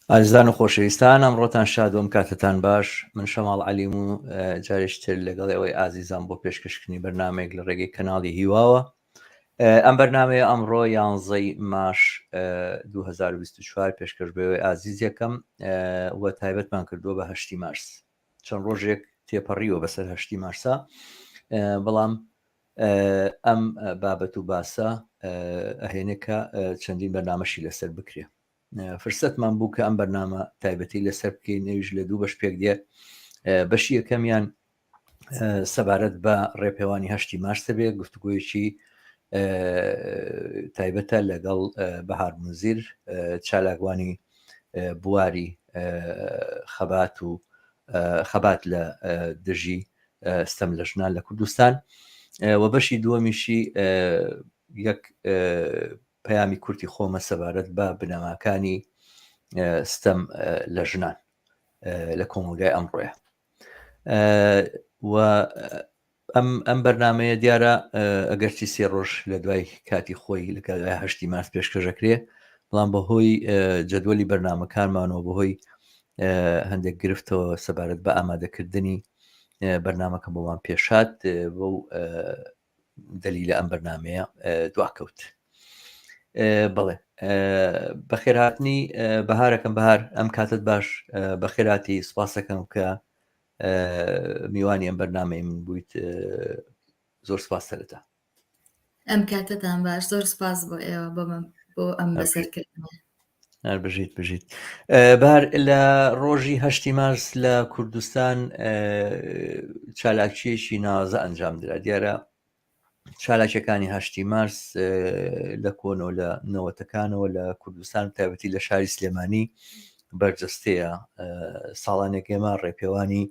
ئازیزان و خۆشەویستان ئەمڕۆتان شاد و ئەم کاتەتان باش من شەماڵ عەلیم و جارێکی تر لەگەڵ ئێوەی ئازیزان بۆ پێشکەشکردنی بەرنامەیەک لە ڕێگەی کەناڵی هیواوە ئەم بەرنمەیە ئەمڕۆ یانزەی ماش 2024 پێشکەش بەوەی ئازیز یەکەم و تایبەتمان کردووە بە هەشتی مارس چەند ڕۆژێک تێپەڕیوە بەسەر هەشتی مارسا بەڵام ئەم بابەت و باسە ئەهێنێ کە چەندین بەرنامەشی لەسەر بکرێ فرسەتمان بوو کە ئەم بەرنامە تایبەتی لەسەر بکەین ئەویش لە دوو بەش پێک دێ بەشی یەکەمیان سەبارەت بە ڕێپێوانی هەشتی مارس دەبێت گفتوگۆیەکی تایبەتە لەگەڵ بەهار منزیر چالاکوانی بواری خەبات و خەبات لە دژی ستەم لە ژنان لە کوردستان و بەشی دووەمیشی یەک پەیامی کورتی خۆمە سەبارەت بە بنەماکانی ستەم لە ژنان لە کۆمەڵگای ئەمڕۆیە و ئەم ئەم بەرنمەیە دیارە ئەگەرچی سێ ڕۆژ لە دوای کاتی خۆی لە هەشتی مارس پێشکەشەکرێ بەڵام بەهۆی جەدوەلی بەرنمەکانمانەوە بەهۆی هەندێک گرفتەوە سەبارەت بە ئامادەکردنی بەرنمەکە بۆمان پێشات بەو دەلیلە ئەم بەرنمەیە دواکەوت بەڵێ بەخێرهاتنی بەهارەکەم بەهار ئەم کاتت باش بەخێراتی سپاسەکەم کە میوانی ئەم بەرنمەی من بوویت زۆر سپاس سەرەتا ئەم کاتتان باش زۆر سپاس بۆ ئێوە بۆ بۆ ئەم بەسەرکردنە هەر بژیت بژیت بار لە ڕۆژی هەشتی مارس لە کوردستان چالاکیەکی نازە ئەنجام درا دیارە چالاکیەکانی هەشتی مارس لە کۆنەوە لە نەوەتەکانەوە لە کوردستان تایبەتی لە شاری سلێمانی بەرجەستەیە ساڵانێک ئێمە ڕێپێوانی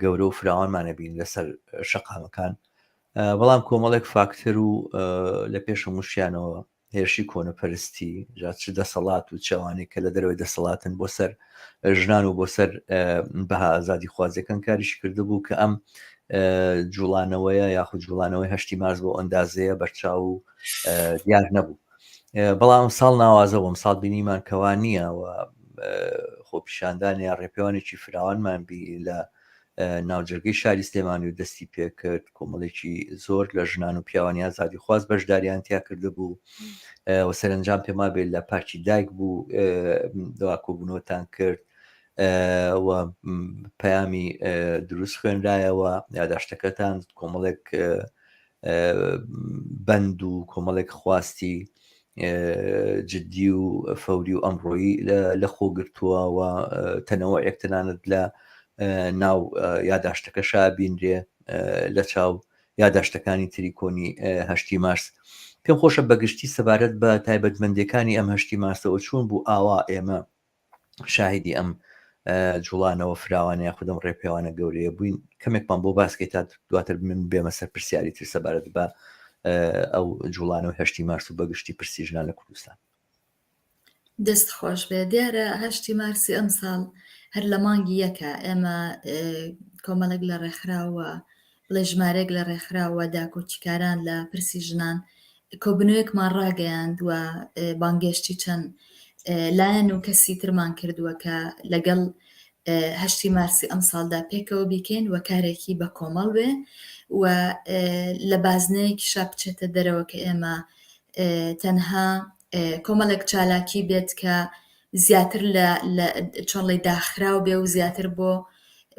گەورە و فراوانمانە بین لەسەر شەقامەکان بەڵام کۆمەڵێک فاکتەر و لە پێش هەمووشیانەوە هێرشی کۆنەپەرستی جا چ دەسەڵات و چوانێک کە لە دەرەوەی دەسەڵاتن بۆ سەر ژنان و بۆ سەر بەها ئازادی خوازیەکان کاریش کردبوو کە ئەم جوڵانەوەیە یاخود جوڵانەوەی هەشتی مارس بۆ ئەندازەیە بەرچاو و دیار نەبوو بەڵام ساڵ ناوازە بووم ساڵ بینیمان کەوا نییە و خۆپیشاندان یا ڕێپێوانێکی فراوانمان بی لە ناوجەرگەی شاری سلێمانی و دەستی پێکرد کۆمەڵێکی زۆر لە ژنان و پیاوانی ئازادیخواز بەشداریان تیا کردبوو و سەرنجام پێما بێت لە پارکی دایک بوو دوا کۆبوونەوەتان کرد و پەیامی دروست خوێنرایەوە یاداشتەکەتان کۆمەڵێک بەند و کۆمەڵێک خواستی جددی و فەوری و ئەمڕۆیی لە خۆ گرتووە و تەنەوەیەک تەنانەت لە ناو یاداشتەکەشا بینرێ لە چاو یاداشتەکانی تری کۆنی هەشتی مارس پێم خۆشە بەگشتی سەبارەت بە تایبەتمەندەکانی ئەم هەشتی مارسەوە چۆن بوو ئاوا ئێمە شاهیدی ئەم جوڵانەوە فراوانە یاخود ئەم ڕێپێوانە گەورەیە بووین کەمێکمان بۆ باسکەی تا دواتر من بێمە سەر پرسیاری تر سەبارەت بە ئەو جوڵانەوە هەشتی مارس و بەگشتی پرسی ژنان لە کوردستان. دەست خۆش بێ دیارە هەشتی مارسی ئەمساڵ هەر لە مانگی یەکە ئێمە کۆمەڵێک لە ڕێکخراوە بڵێ ژمارەیەک لە ڕێکخراوە داکۆکیکاران لە پرسی ژنان کۆبنەوەیەکمان ڕاگەیاند و بانگێشتی چەند لایەن و کەسی ترمان کردووە کە لەگەڵ هەشتی مارسی ئەمساڵدا پێکەوە بیکەین و کارێکی بە کۆمەڵ بێ و لە بازنەیەکیشا بچێتە دەرەوە کە ئێمە تەنها کۆمەڵێک چالاکی بێت کە زیاتر لە چۆڵی داخراو بێ و زیاتر بۆ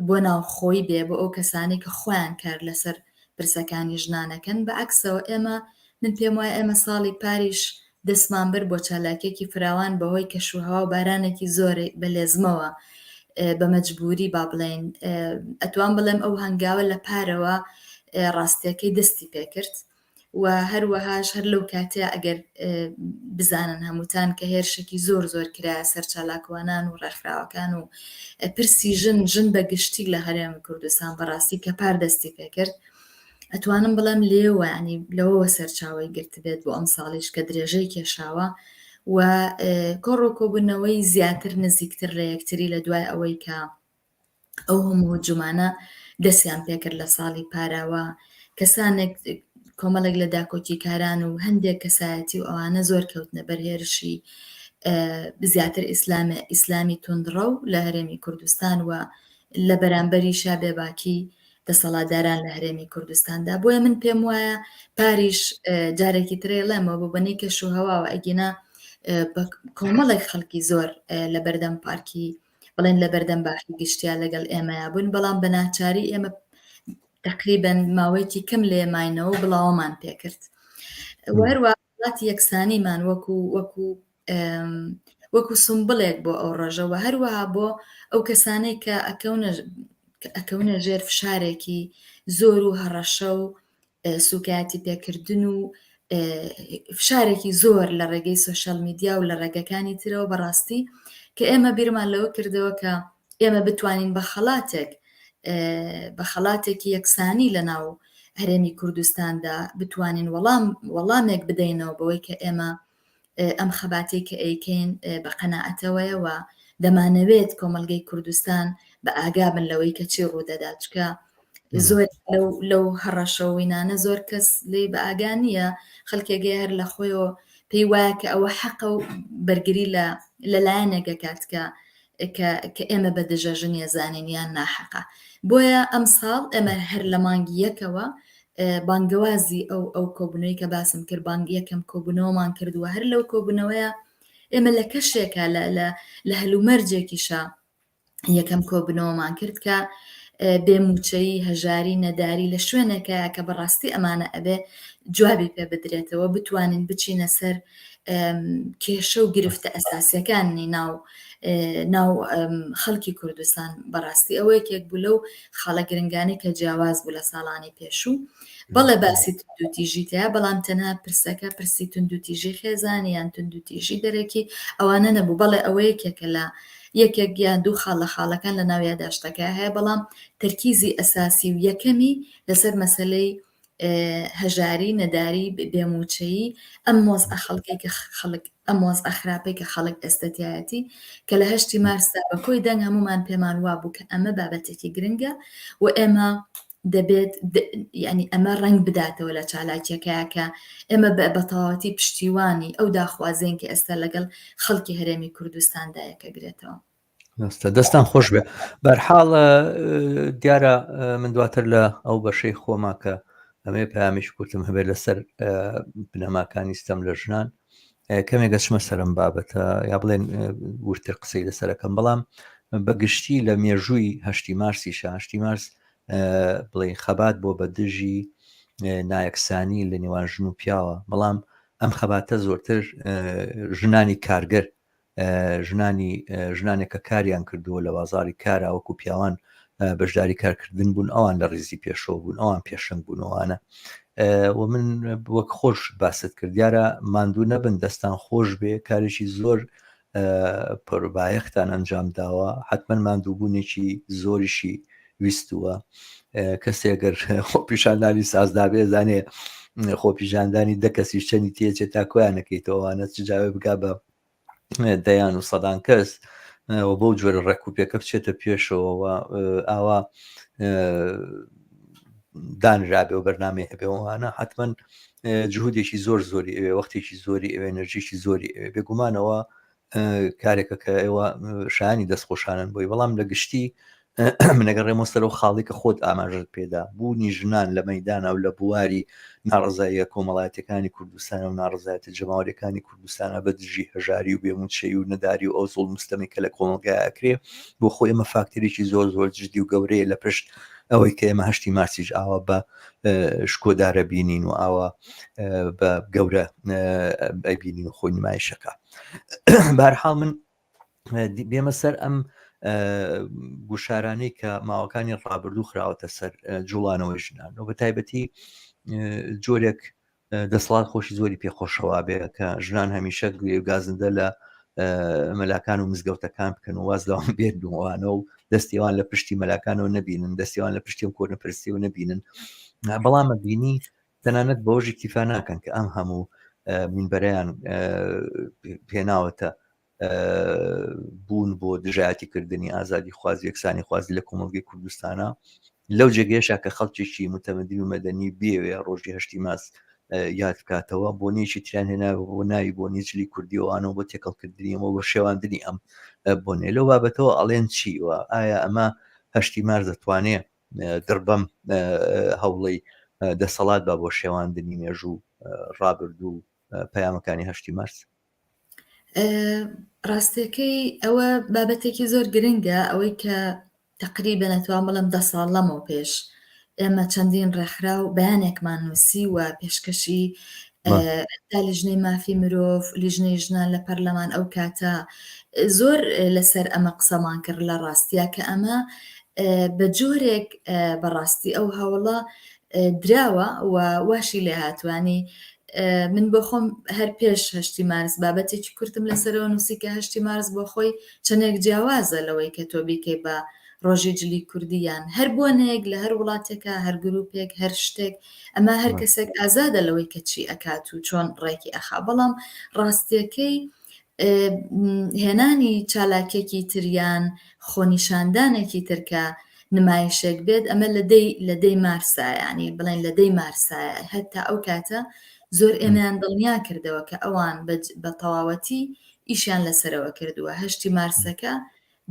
بۆ ناوخۆی بێ بۆ ئەو کەسانەی کە خۆیان کار لەسەر پرسەکانی ژنانەکەن بە عەکسەوە ئێمە من پێم وایە ئێمە ساڵی پاریش دەستمان برد بۆ چالاکیەکی فراوان بەهۆی کەشوهەوا و بارانێکی زۆر بە لێزمەوە بە مەجبوری با بڵێین ئەتوان بڵێم ئەو هەنگاوە لە پارەوە ڕاستیەکەی دەستی پێکرد و هەروەهاش هەر لەو کاتەیە ئەگەر بزانن هەمووتان کە هێرشێکی زۆر زۆر کرایە سەر چالاکوانان و ڕێکخراوەکان و پرسی ژن ژن بە گشتی لە هەرێمی کوردستان بەڕاستی کە پار دەستی پێکرد ئەتوانم بڵێم لێوە ینی لەوەوە سەرچاوی گرتبێت بۆ ئەم ساڵیش کە درێژەی کێشاوە و کۆڕ و کۆبوونەوەی زیاتر نزیکتر لە یەکتری لە دوای ئەوەی کە ئەو هەموو هجومانە دەستیان پێکرد لە ساڵی پاراوە کەسانێک کۆمەڵێک لە داکۆکیکاران و هەندێک کەسایەتی و ئەوانە زۆر کەوتنە بەر هێرشی. زیاتر ئیسلامە ئیسلامی توندڕەو لە هەرێمی کوردستان و لە بەرامبەریشا بێباکی دەسەڵاتداران لە هەرێمی کوردستاندا بۆیە من پێم وایە پاریش جارێکی ترێ ڵێمەوە بۆ بەنەی کەش و هەواوە ئەگینا بە کۆمەڵێک خەڵکی زۆر لە بەردەم پارکی بڵێن لە بەردەم باخی گشتیا لەگەڵ ئێمەیا بوون بەڵام بە ناچاری ئێمە تقریبا ماوەیەکی کەم لێ ماینەوە بڵاوەمان پێکرد وهروە وڵاتی یەکسانیمان وەکو وەکو وەکو سمبڵێک بۆ ئەو ڕۆژە و هەروەها بۆ ئەو کەسانەی کە ئەکەونە ئەکەونە ژێر فشارێکی زۆر و هەڕەشە و سوکایەتی پێکردن و فشارێکی زۆر لە ڕێگەی سۆشیال میدیا و لە ڕێگەکانی ترەوە بەڕاستی کە ئێمە بیرمان لەوە کردەوە کە ئێمە بتوانین بە خەڵاتێک بە خەڵاتێکی یەکسانی لە ناو هەرێمی کوردستاندا بتوانین وەڵام وەڵامێک بدەینەوە بەوەی کە ئێمە ئەم خەباتەی کە ئەیکەین بە قەناعەتەوەیە و دەمانەوێت کۆمەڵگەی کوردستان بە ئاگا بن لەوەی کە چی ڕوودەدات چکە زۆر لەو لەو هەڕەشە و وینانە زۆر کەس لێی بە ئاگا نییە خەڵکێگەی هەر لە خۆیەوە پێی وایە کە ئەوە حەقە و بەرگری لە لەلایەنێکە کات کە کە کە ئێمە بە دژە ژن ێزانین یان ناحەقە بۆیە ئەمساڵ ئێمە هەر لە مانگی یەکەوە بانگەوازی ئەو ئەو کۆبوونەوەی کە باسم کرد بانگ یەکەم کۆبوونەوەمان کردووە هەر لەو کۆبوونەوەیە ئێمە لە کەشێکە لە لە لە هەلومەرجێکیشە یەکەم کۆبوونەوەمان کرد کە بێ مووچەیی، هەژاری، نەداری لە شوێنێکایە کە بەڕاستی ئەمانە ئەبێ جوابی پێ بدرێتەوە بتوانین بچینە سەر کێشە و گرفتە ئەساسیەکانی ناو ناو خەڵکی کوردستان بەڕاستی ئەوە یەکێک بوو لەو خاڵە گرنگانەی کە جیاواز بوو لە ساڵانی پێشوو بەڵێ باسی توندوتیژی تیا بەڵام تەنها پرسەکە پرسی توندوتیژی خێزانی یان توندوتیژی دەرەکی ئەوانە نەبوو بەڵێ ئەوە یەکێکە لە یەکێک یان دوو خاڵ لە خاڵەکان لە ناو یاداشتەکە هەیە بەڵام تەرکیزی ئەساسی و یەکەمی لەسەر مەسەلەی هەژاری، نەداری، بێ مووچەیی، ئەم وەزعە خەڵکەی کە خەڵک ئەم وەزعە خراپەی کە خەڵک ئێستە تیایەتی کە لە هەشتی مارسدا بە کۆی دەنگ هەموومان پێمان وابوو کە ئەمە بابەتێکی گرنگە و ئێمە دەبێت یعنی ئەمە ڕەنگ بداتەوە لە چالاکیەکە کە ئێمە بە تەواوەتی پشتیوانی ئەو داخوازیەین کە ئێستا لەگەڵ خەڵکی هەرێمی کوردستاندا یەکەگرێتەوە. ڕاستە دەستان خۆش بێ بەرحاڵ دیارە من دواتر لە ئەو بەشەی خۆما کە ئەمێ پامیش کورتم هەبێت لەسەر بنەماکانی ستەم لە ژنان کەمێک گەچمە سەرم بابەتە یا بڵێن ورتر قسەی لەسەرەکەم بەڵام بەگشتی لە مێژووی هەشتی مارسی شاشتی مارس بڵێن خەبات بۆ بە دژی نایەکسانی لە نێوان ژن و پیاوە بەڵام ئەم خەباتە زۆرتر ژنانی کارگەر ژنانی ژنانێک کە کاریان کردووە لە بازاری کارا وەکو پیاوان بەشداری کارکردن بوون ئەوان لە ڕیزی پێشەوە بوون ئەوان پێشەنگ بوونەوەوانە و من وەک خۆش باست کرد دیارە ماندوو نەبن دەستان خۆش بێ کارێکی زۆر پڕبایەختان ئەنجام داوە حتمما ماندووبوونێکی زۆریشی ویستووە کەسێ گەر خۆپیشاندانی سازدابێ زانێ خۆپیشاندانی دە کەسی چەندی تێچێت تا کۆیانەکەیتەوەوانە چ جاوێ بگا بە دەیان و سەدان کەس و بەو جۆرە ڕێک و پێکە بچێتە پێشەوە ئاوا دانرابێ و بەرنامەی هەبێەوەوانە حتمما جهودێکی زۆر زۆری ئەوێ وەختێکی زۆری ئەوێ نەرجێکی زۆری ئەوێ بێگومانەوە کارێکە کە ئێوە شایانی دەستخۆشانن بۆی بەڵام لە گشتی منەگەڕێمەوە سەر ئەو خاڵی کە خۆت ئاماژەت پێدا بوونی ژنان لە مەدانە و لە بواری ناڕزاییە کۆمەڵایەتەکانی کوردستان و ناڕزایەتە جەماوەریەکانی کوردستانە بە دژی هەژاری و بێموچەی و نەداری و ئەو زوڵم و ستەمی کە لە کۆمەڵگای ئەکرێ بۆ خۆی ئەمە فاکتەرێکی زۆر زۆر جدی و گەورەیە لە پشت ئەوەی کە ئێمە هەشتی مارسیش ئاوا بە شکۆدارە بینین و ئاوا بە گەورە ئەبینین و خۆی نمایشەکە بارحاڵ من بێمە سەر ئەم گوشارانەی کە ماوەکانی ڕابردوو خراوەتە سەر جوڵانەوەی ژنان و بە تایبەتی جۆرێک دەسەڵات خۆشی زۆری پێخۆشەوە بێ کە ژنان هەمیشە گوێ و گازندە لە مەلاکان و مزگەوتەکان بکەن و واز لەوان بێنوانە و دەستیوان لە پشتی مەلاکانەوە نەبینن دەستیوان لە پشتیم کۆنەپرسی و نەبینن بەڵامە بینی تەنانەت بەوەش ئیکتیفا ناکەن کە ئەم هەموو مینبەرەیان پێناوەتە بوون بۆ دژایەتی کردنی ئازادی خوازی یەکسانی خوازی لە کۆمەڵگەی کوردستانە لەو جێگەیەشا کە خەڵکێکی متەمەدی و مەدەنی بێوێ ڕۆژی هەشتی ماس یاد بکاتەوە، بۆنەیەکی تریان هێنا بۆ ناوی بۆنەی جلی کوردی ئەوانەوە بۆ تێکەڵکردنی ئەمە بۆ شێواندنی ئەم بۆنەیە. لەو بابەتەوە ئەڵێن چی و ئایا ئەمە هەشتی مارس دەتوانێ دڕبەم هەوڵی دەسەڵات با بۆ شێواندنی مێژوو ڕابردوو پەیامەکانی هەشتی مارس؟ ڕاستەکەی ئەوە بابەتێکی زۆر گرنگە ئەوەی کە تەقریبەن ئەتوانم بڵێم دە ساڵ لەمەو پێش ئێمە چەندین ڕێکخراو بەیانێکمان نووسی و پێشکەشی تا لیژنەی مافی مرۆڤ لیژنەی ژنان لە پەرلەمان ئەو کاتە زۆر لەسەر ئەمە قسەمان کرد لە ڕاستیا کە ئەمە بە جۆرێک بەڕاستی ئەو هەوڵە دراوە و واشی لێ هاتوانی من بۆ خۆم هەر پێش هەشتی مارس بابەتێکی کورتم لەسەرەوە نووسی کە هەشتی مارس بۆ خۆی چەندێک جیاوازە لەوەی کە تۆ بیکەی بە ڕۆژی جلی کوردی یان هەر بۆنەیەک لە هەر وڵاتێکە هەر گروپێک هەر شتێک ئەمە هەر کەسێک ئازادە لەوەی کە چی ئەکات و چۆن ڕێکی ئەخا بەڵام ڕاستیەکەی هێنانی چالاکیەکی تر یان خۆنیشاندانێکی تر کە نمایشێک بێت ئەمە لە دەی لە دەی مارسایە ینی بڵێن لە دەی مارسایە هەتا ئەو کاتە زۆر ئێمەیان دڵنیا کردەوە کە ئەوان بە تەواوەتی ئیشیان لەسەرەوە کردووە هەشتی مارسەکە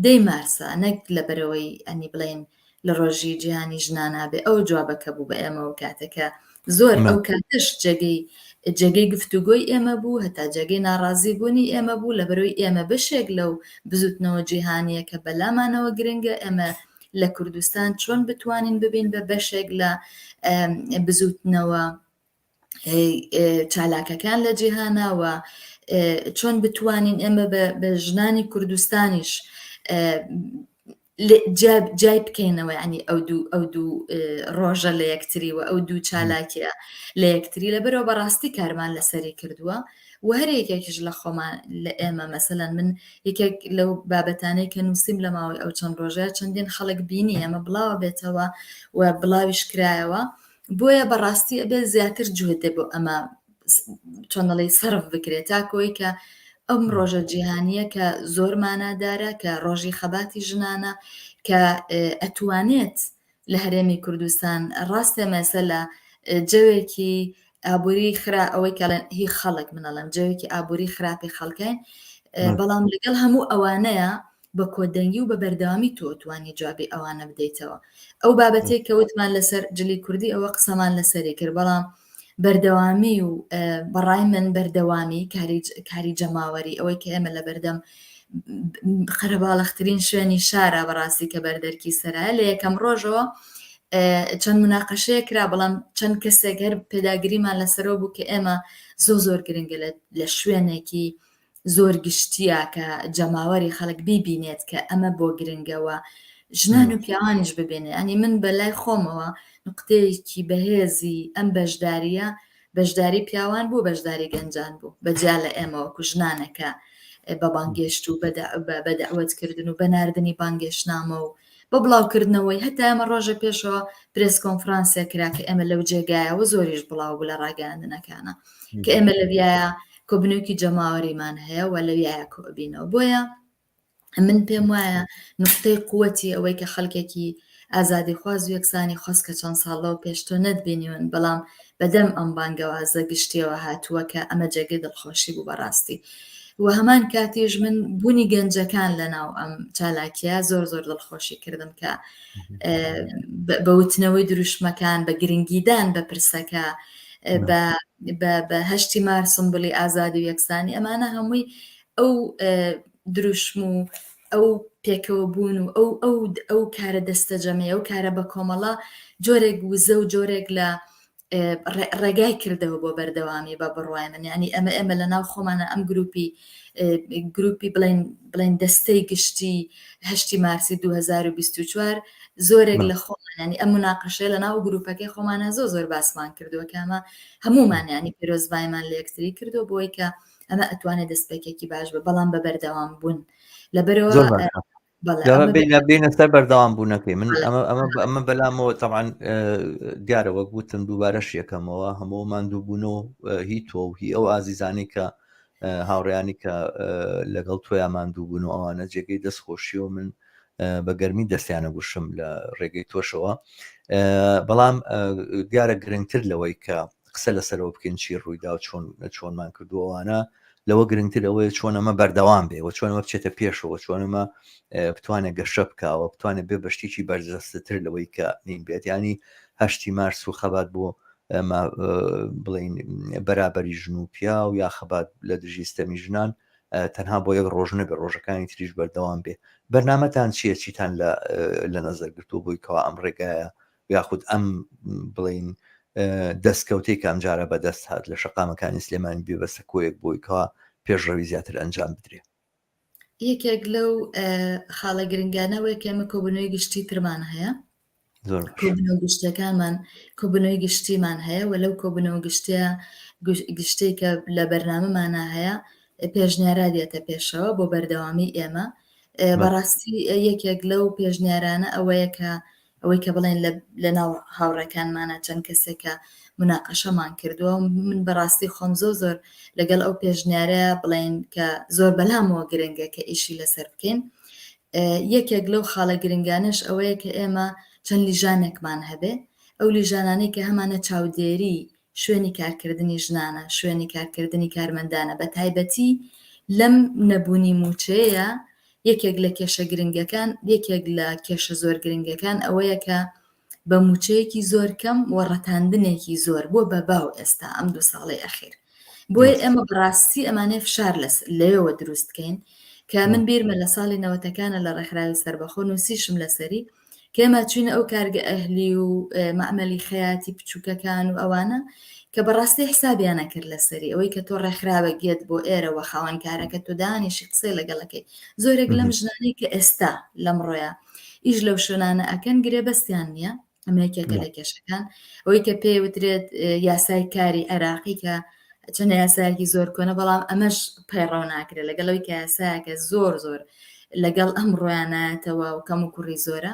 دەی مارسە نەک لەبەرئەوەی ئەنی بڵێین لە ڕۆژی جیهانی ژنانا بێ ئەو جوابەکە بوو بە ئێمە و کاتەکە زۆر ئەو کاتەش جێگەی جێگەی گفتوگۆی ئێمە بوو هەتا جێگەی ناڕازی بوونی ئێمە بوو لەبەرەوەی ئێمە بەشێک لەو بزوتنەوە جیهانیە کە بەلامانەوە گرنگە ئێمە لە کوردستان چۆن بتوانین ببین بە بەشێک لە بزوتنەوە چالاکەکان لە جیهانا و چۆن بتوانین ئێمە بە ژنانی کوردستانیش جای بکەینەوە ینی ئەو دوو ئەو دوو ڕۆژە لە یەکتری و ئەو دوو چالاکیە لە یەکتری لەبەرەوە بەڕاستی کارمان لەسەری کردووە و هەر یەکێکیش لە خۆمان لە ئێمە مەسەلەن من یەکێک لەو بابەتانەی کە نووسیم لە ماوەی ئەو چەند ڕۆژە چەندین خەڵک بینی ئەمە بڵاوە بێتەوە و بڵاویش کرایەوە بۆیە بەڕاستی ئەبێت زیاتر جوهدێ بۆ ئەمە چۆن دەڵێی سەرف بکرێت تاکۆی کە ئەم ڕۆژە جیهانیە کە زۆر مانادارە کە ڕۆژی خەباتی ژنانە کە ئەتوانێت لە هەرێمی کوردستان ڕاستە مەسە لە جەوێکی ئابووری خرا ئەوەی کە هی خەڵک منەڵم جەوێکی ئابووری خراپی خەڵکین بەڵام لەگەڵ هەموو ئەوانەیە بە کۆدەنگی و بە بەردەوامی تۆ توانی جوابی ئەوانە بدەیتەوە ئەو بابەتێک کە وتمان لەسەر جلی کوردی ئەوە قسەمان لەسەری کرد بەڵام بەردەوامی و بەڕای من بەردەوامی کاری جەماوەری ئەوەی کە ئێمە لە بەردەم قەرەباڵخترین شوێنی شارە بەڕاستی کە بەردەرکی سەرایە لە یەکەم ڕۆژەوە چەند مناقەشەیە کرا بەڵام چەند کەسێک هەر پێداگریمان لەسەرەوە بوو کە ئێمە زۆ زۆر گرنگە لە شوێنێکی زۆر گشتیە کە جەماوەری خەڵک بیبینێت کە ئەمە بۆ گرنگە و ژنان و پیاوانیش ببینێ ئەنی من بە لای خۆمەوە نقطەیەکی بەهێزی ئەم بەشداریە بەشداری پیاوان بوو بەشداری گەنجان بوو بەجیا لە ئێمە وەکو ژنانەکە بە بانگێشت و بە دەعوەتکردن و بە ناردنی بانگێشتنامە و بە بڵاوکردنەوەی هەتا ئێمە ڕۆژە پێشەوە پرێس کۆنفرانسێک کرا کە ئێمە لەو جێگایەوە زۆریش بڵاو بوو لە ڕاگەیاندنەکانە کە ئێمە لەویایە کۆبنێکی جەماوەریمان هەیە و لەویایە کۆبینەوە بۆیە من پێم وایە نقطەی قوتی ئەوەی کە خەڵکێکی ئازادیخواز و یەکسانی خواست کە چەند ساڵ لەوە پێش تۆ نەتبینیون بەڵام بەدەم ئەم بانگەوازە گشتیەوە هاتووە کە ئەمە جێگەی دڵخۆشی بوو بەڕاستی و هەمان کاتیش من بوونی گەنجەکان لە ناو ئەم چالاکیە زۆر زۆر دڵخۆشی کردم کە بە وتنەوەی دروشمەکان بە گرنگیدان بە پرسەکە بە هەشتی مار سمبلی ئازادی و یەکسانی ئەمانە هەمووی ئەو دروشم و ئەو پێکەوە بوون و ئەو ئەو ئەو کارە دەستەجەمەیە ئەو کارە بە کۆمەڵە جۆرێک وزە و جۆرێک لە ڕێگای کردەوە بۆ بەردەوامی بە بڕوای من یعنی ئەمە ئێمە لە ناو خۆمانە ئەم گروپی گروپی بڵێن بڵێن دەستەی گشتی هەشتی مارسی 2024 زۆرێک لە خۆمان ینی ئەم مناقەشەیە لە ناو گروپەکەی خۆمانە زۆر زۆر باسمان کردووە کە ئەمە هەمومان ینی پیرۆزبایمان لە یەکتری کردو بۆی کە ئەمە ئەتوانێت دەستپێکێکی باش بە بەڵام بە بەردەوام بوون لەبەرەوە بینە سەر بەردەوام بوونەکەی من ئەمە ئەمە ئەمە بەلامەوە تەعاان دیارە وەک وتم دووبارەش یەکەمەوە هەموو ماندوو بوون و هی تۆ و هی ئەو ئازیزانی کە هاوڕیانی کە لەگەڵ تۆیا ماندوو بوون و ئەوانە جێگەی دەستخۆشی و من بە گەرمی دەستیانە گوشم لە ڕێگەی تۆشەوە بەڵام دیارە گرنگتر لەوەی کە. قسە لەسەرەوە بکەین چی ڕوویدا و چۆن چۆنمان کردووەوانە لەوە گرنگتر ئەوەیە چۆن ئەمە بەردەوام بێ و چۆن ئەمە بچێتە پێشەوە چۆن ئەمە بتوانێت گەشە بکاوە بتوانێت بێ بە شتێکی بەرجەستەتر لەوەی کە نین بێت ینی هەشتی مارس و خەبات بۆ بڵین بەرابەری ژن و پیا و یا خەبات لە دژی ستەمی ژنان تەنها بۆ یەک ڕۆژ نەبێ ڕۆژەکانی تریش بەردەوام بێ بەرنامەتان چییە چیتان لە لە نەزەر گرتووە بۆی کەوا ئەم ڕێگایە یاخود ئەم بڵین دەستکەوتەی کە ئەمجارە بەدەست هات لە شەقامەکانی سلێمانی بێ بە سەکۆیەک بۆی کەوا پێشڕەوی زیاتر ئەنجام بدرێ. یەکێک لەو خاڵە گرنگانە ئەوەیە کە ئێمە کۆبوونەوەی گشتی ترمان هەیە. زۆر باش. کۆبوونەوە گشتیەکانمان کۆبوونەوەی گشتیمان هەیە و لەو کۆبوونەوە گشتیە گشتەی کە لە بەرنامەمانا هەیە پێشنیارا دێتە پێشەوە بۆ بەردەوامی ئێمە. بەڕاستی یەکێک لەو پێشنیارانە ئەوەیە کە ئەوەی کە بڵێن لە ناو هاوڕێکانمانە چەند کەسێکە مناقەشەمان کردووە من بەڕاستی خۆم زۆر زۆر لەگەڵ ئەو پێشنیارە بڵێن کە زۆر بەلامەوە گرنگە کە ئیشی لەسەر بکەین یەکێک لەو خاڵە گرنگانەش ئەوەیە کە ئێمە چەند لیژانێکمان هەبێ ئەو لیژانانەی کە هەمانە چاودێری شوێنی کارکردنی ژنانە، شوێنی کارکردنی کارمەندانە، بە تایبەتی لەم نەبوونی مووچەیە، یەکێک لە کێشە گرنگەکان، یەکێک لە کێشە زۆر گرنگەکان ئەوەیە کە بە مووچەیەکی زۆر کەم و ڕەتاندنێکی زۆر بووە بە باو ئێستا ئەم دوو ساڵەی ئەخیر. بۆیە ئێمە بەڕاستی ئەمانەیە فشار لەوێوە دروست کەین کە من بیرمە لە ساڵی نەوەتەکانە لە ڕێکخراوی سەربەخۆ نووسیشم لەسەری کە ئێمە چوینە ئەو کارگە ئەهلی و مەعمەلی خەیاتی بچووکەکان و ئەوانە کە بەڕاستی حسابیان نەکرد لەسەری ئەوەی کە تۆ ڕێکخراوێک یەت بۆ ئێرەوە خاوەنکارەکە تۆ دانیشی قسەی لەگەڵەکەی زۆرێک لەم ژنانەی کە ئێستا لەمڕۆیە ئیش لەو شوێنانە ئەکەن گرێبەستیان نییە ئەمە یەکێکە لە کێشەکان ئەوەی کە پێی وترێت یاسای کاری عێراقی کە چەند یاسایەکی زۆر کۆنە بەڵام ئەمەش پەیڕەو ناکرێت لەگەڵ ئەوەی کە یاسایەکە زۆر زۆر لەگەڵ ئەم ڕۆیانایەتەوە و کەم و کوڕی زۆرە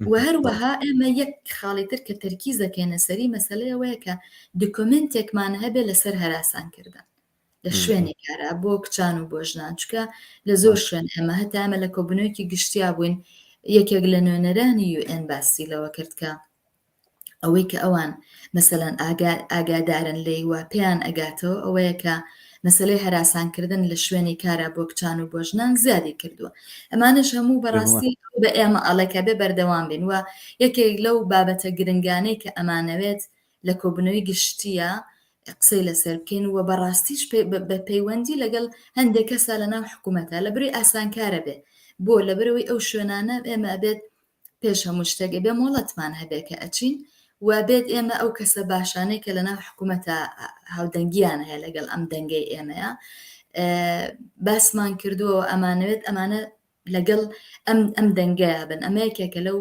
و هەروەها ئێمە یەک خاڵی تر کە تەرکیز دەکەینە سەری مەسەلەی ئەوەیە کە دۆکۆمێنتێکمان هەبێ لەسەر هەراسانکردن لە شوێنی کارا بۆ کچان و بۆ ژنان چکە لە زۆر شوێن ئێمە هەتا ئێمە لە کۆبوونەوەیەکی گشتیا بووین یەکێک لە نوێنەرانی یوئێن باسی لەوە کرد کە ئەوەی کە ئەوان مەسەلەن ئاگادارن لێی و پێیان ئەگاتەوە ئەوەیە کە مەسەلەی هەراسانکردن لە شوێنی کارا بۆ کچان و بۆ ژنان زیادی کردووە ئەمانەش هەموو بەڕاستی بە ئێمە ئەڵێ کە بێ بەردەوام بین و یەکێک لەو بابەتە گرنگانەی کە ئەمانەوێت لە کۆبوونەوەی گشتیە قسەی لەسەر بکەین و بەڕاستیش بە پەیوەندی لەگەڵ هەندێک کەسا لە ناو حکوومەتە لە بری ئاسانکارە بێ بۆ لەبەرەوەی ئەو شوێنانە ئێمە ئەبێت پێش هەموو شتێک ئەبێ مۆڵەتمان هەبێ کە ئەچین و بێت ئێمە ئەو کەسە باشانەی کە لەناو حکوومەتە هاودەنگیان هەیە لەگەڵ ئەم دەنگەی ئێمەیە باسمان کردووە ئەمانەوێت ئەمانە لەگەڵ ئەم ئەم دەنگەیە بن ئەمە یەکێکە لەو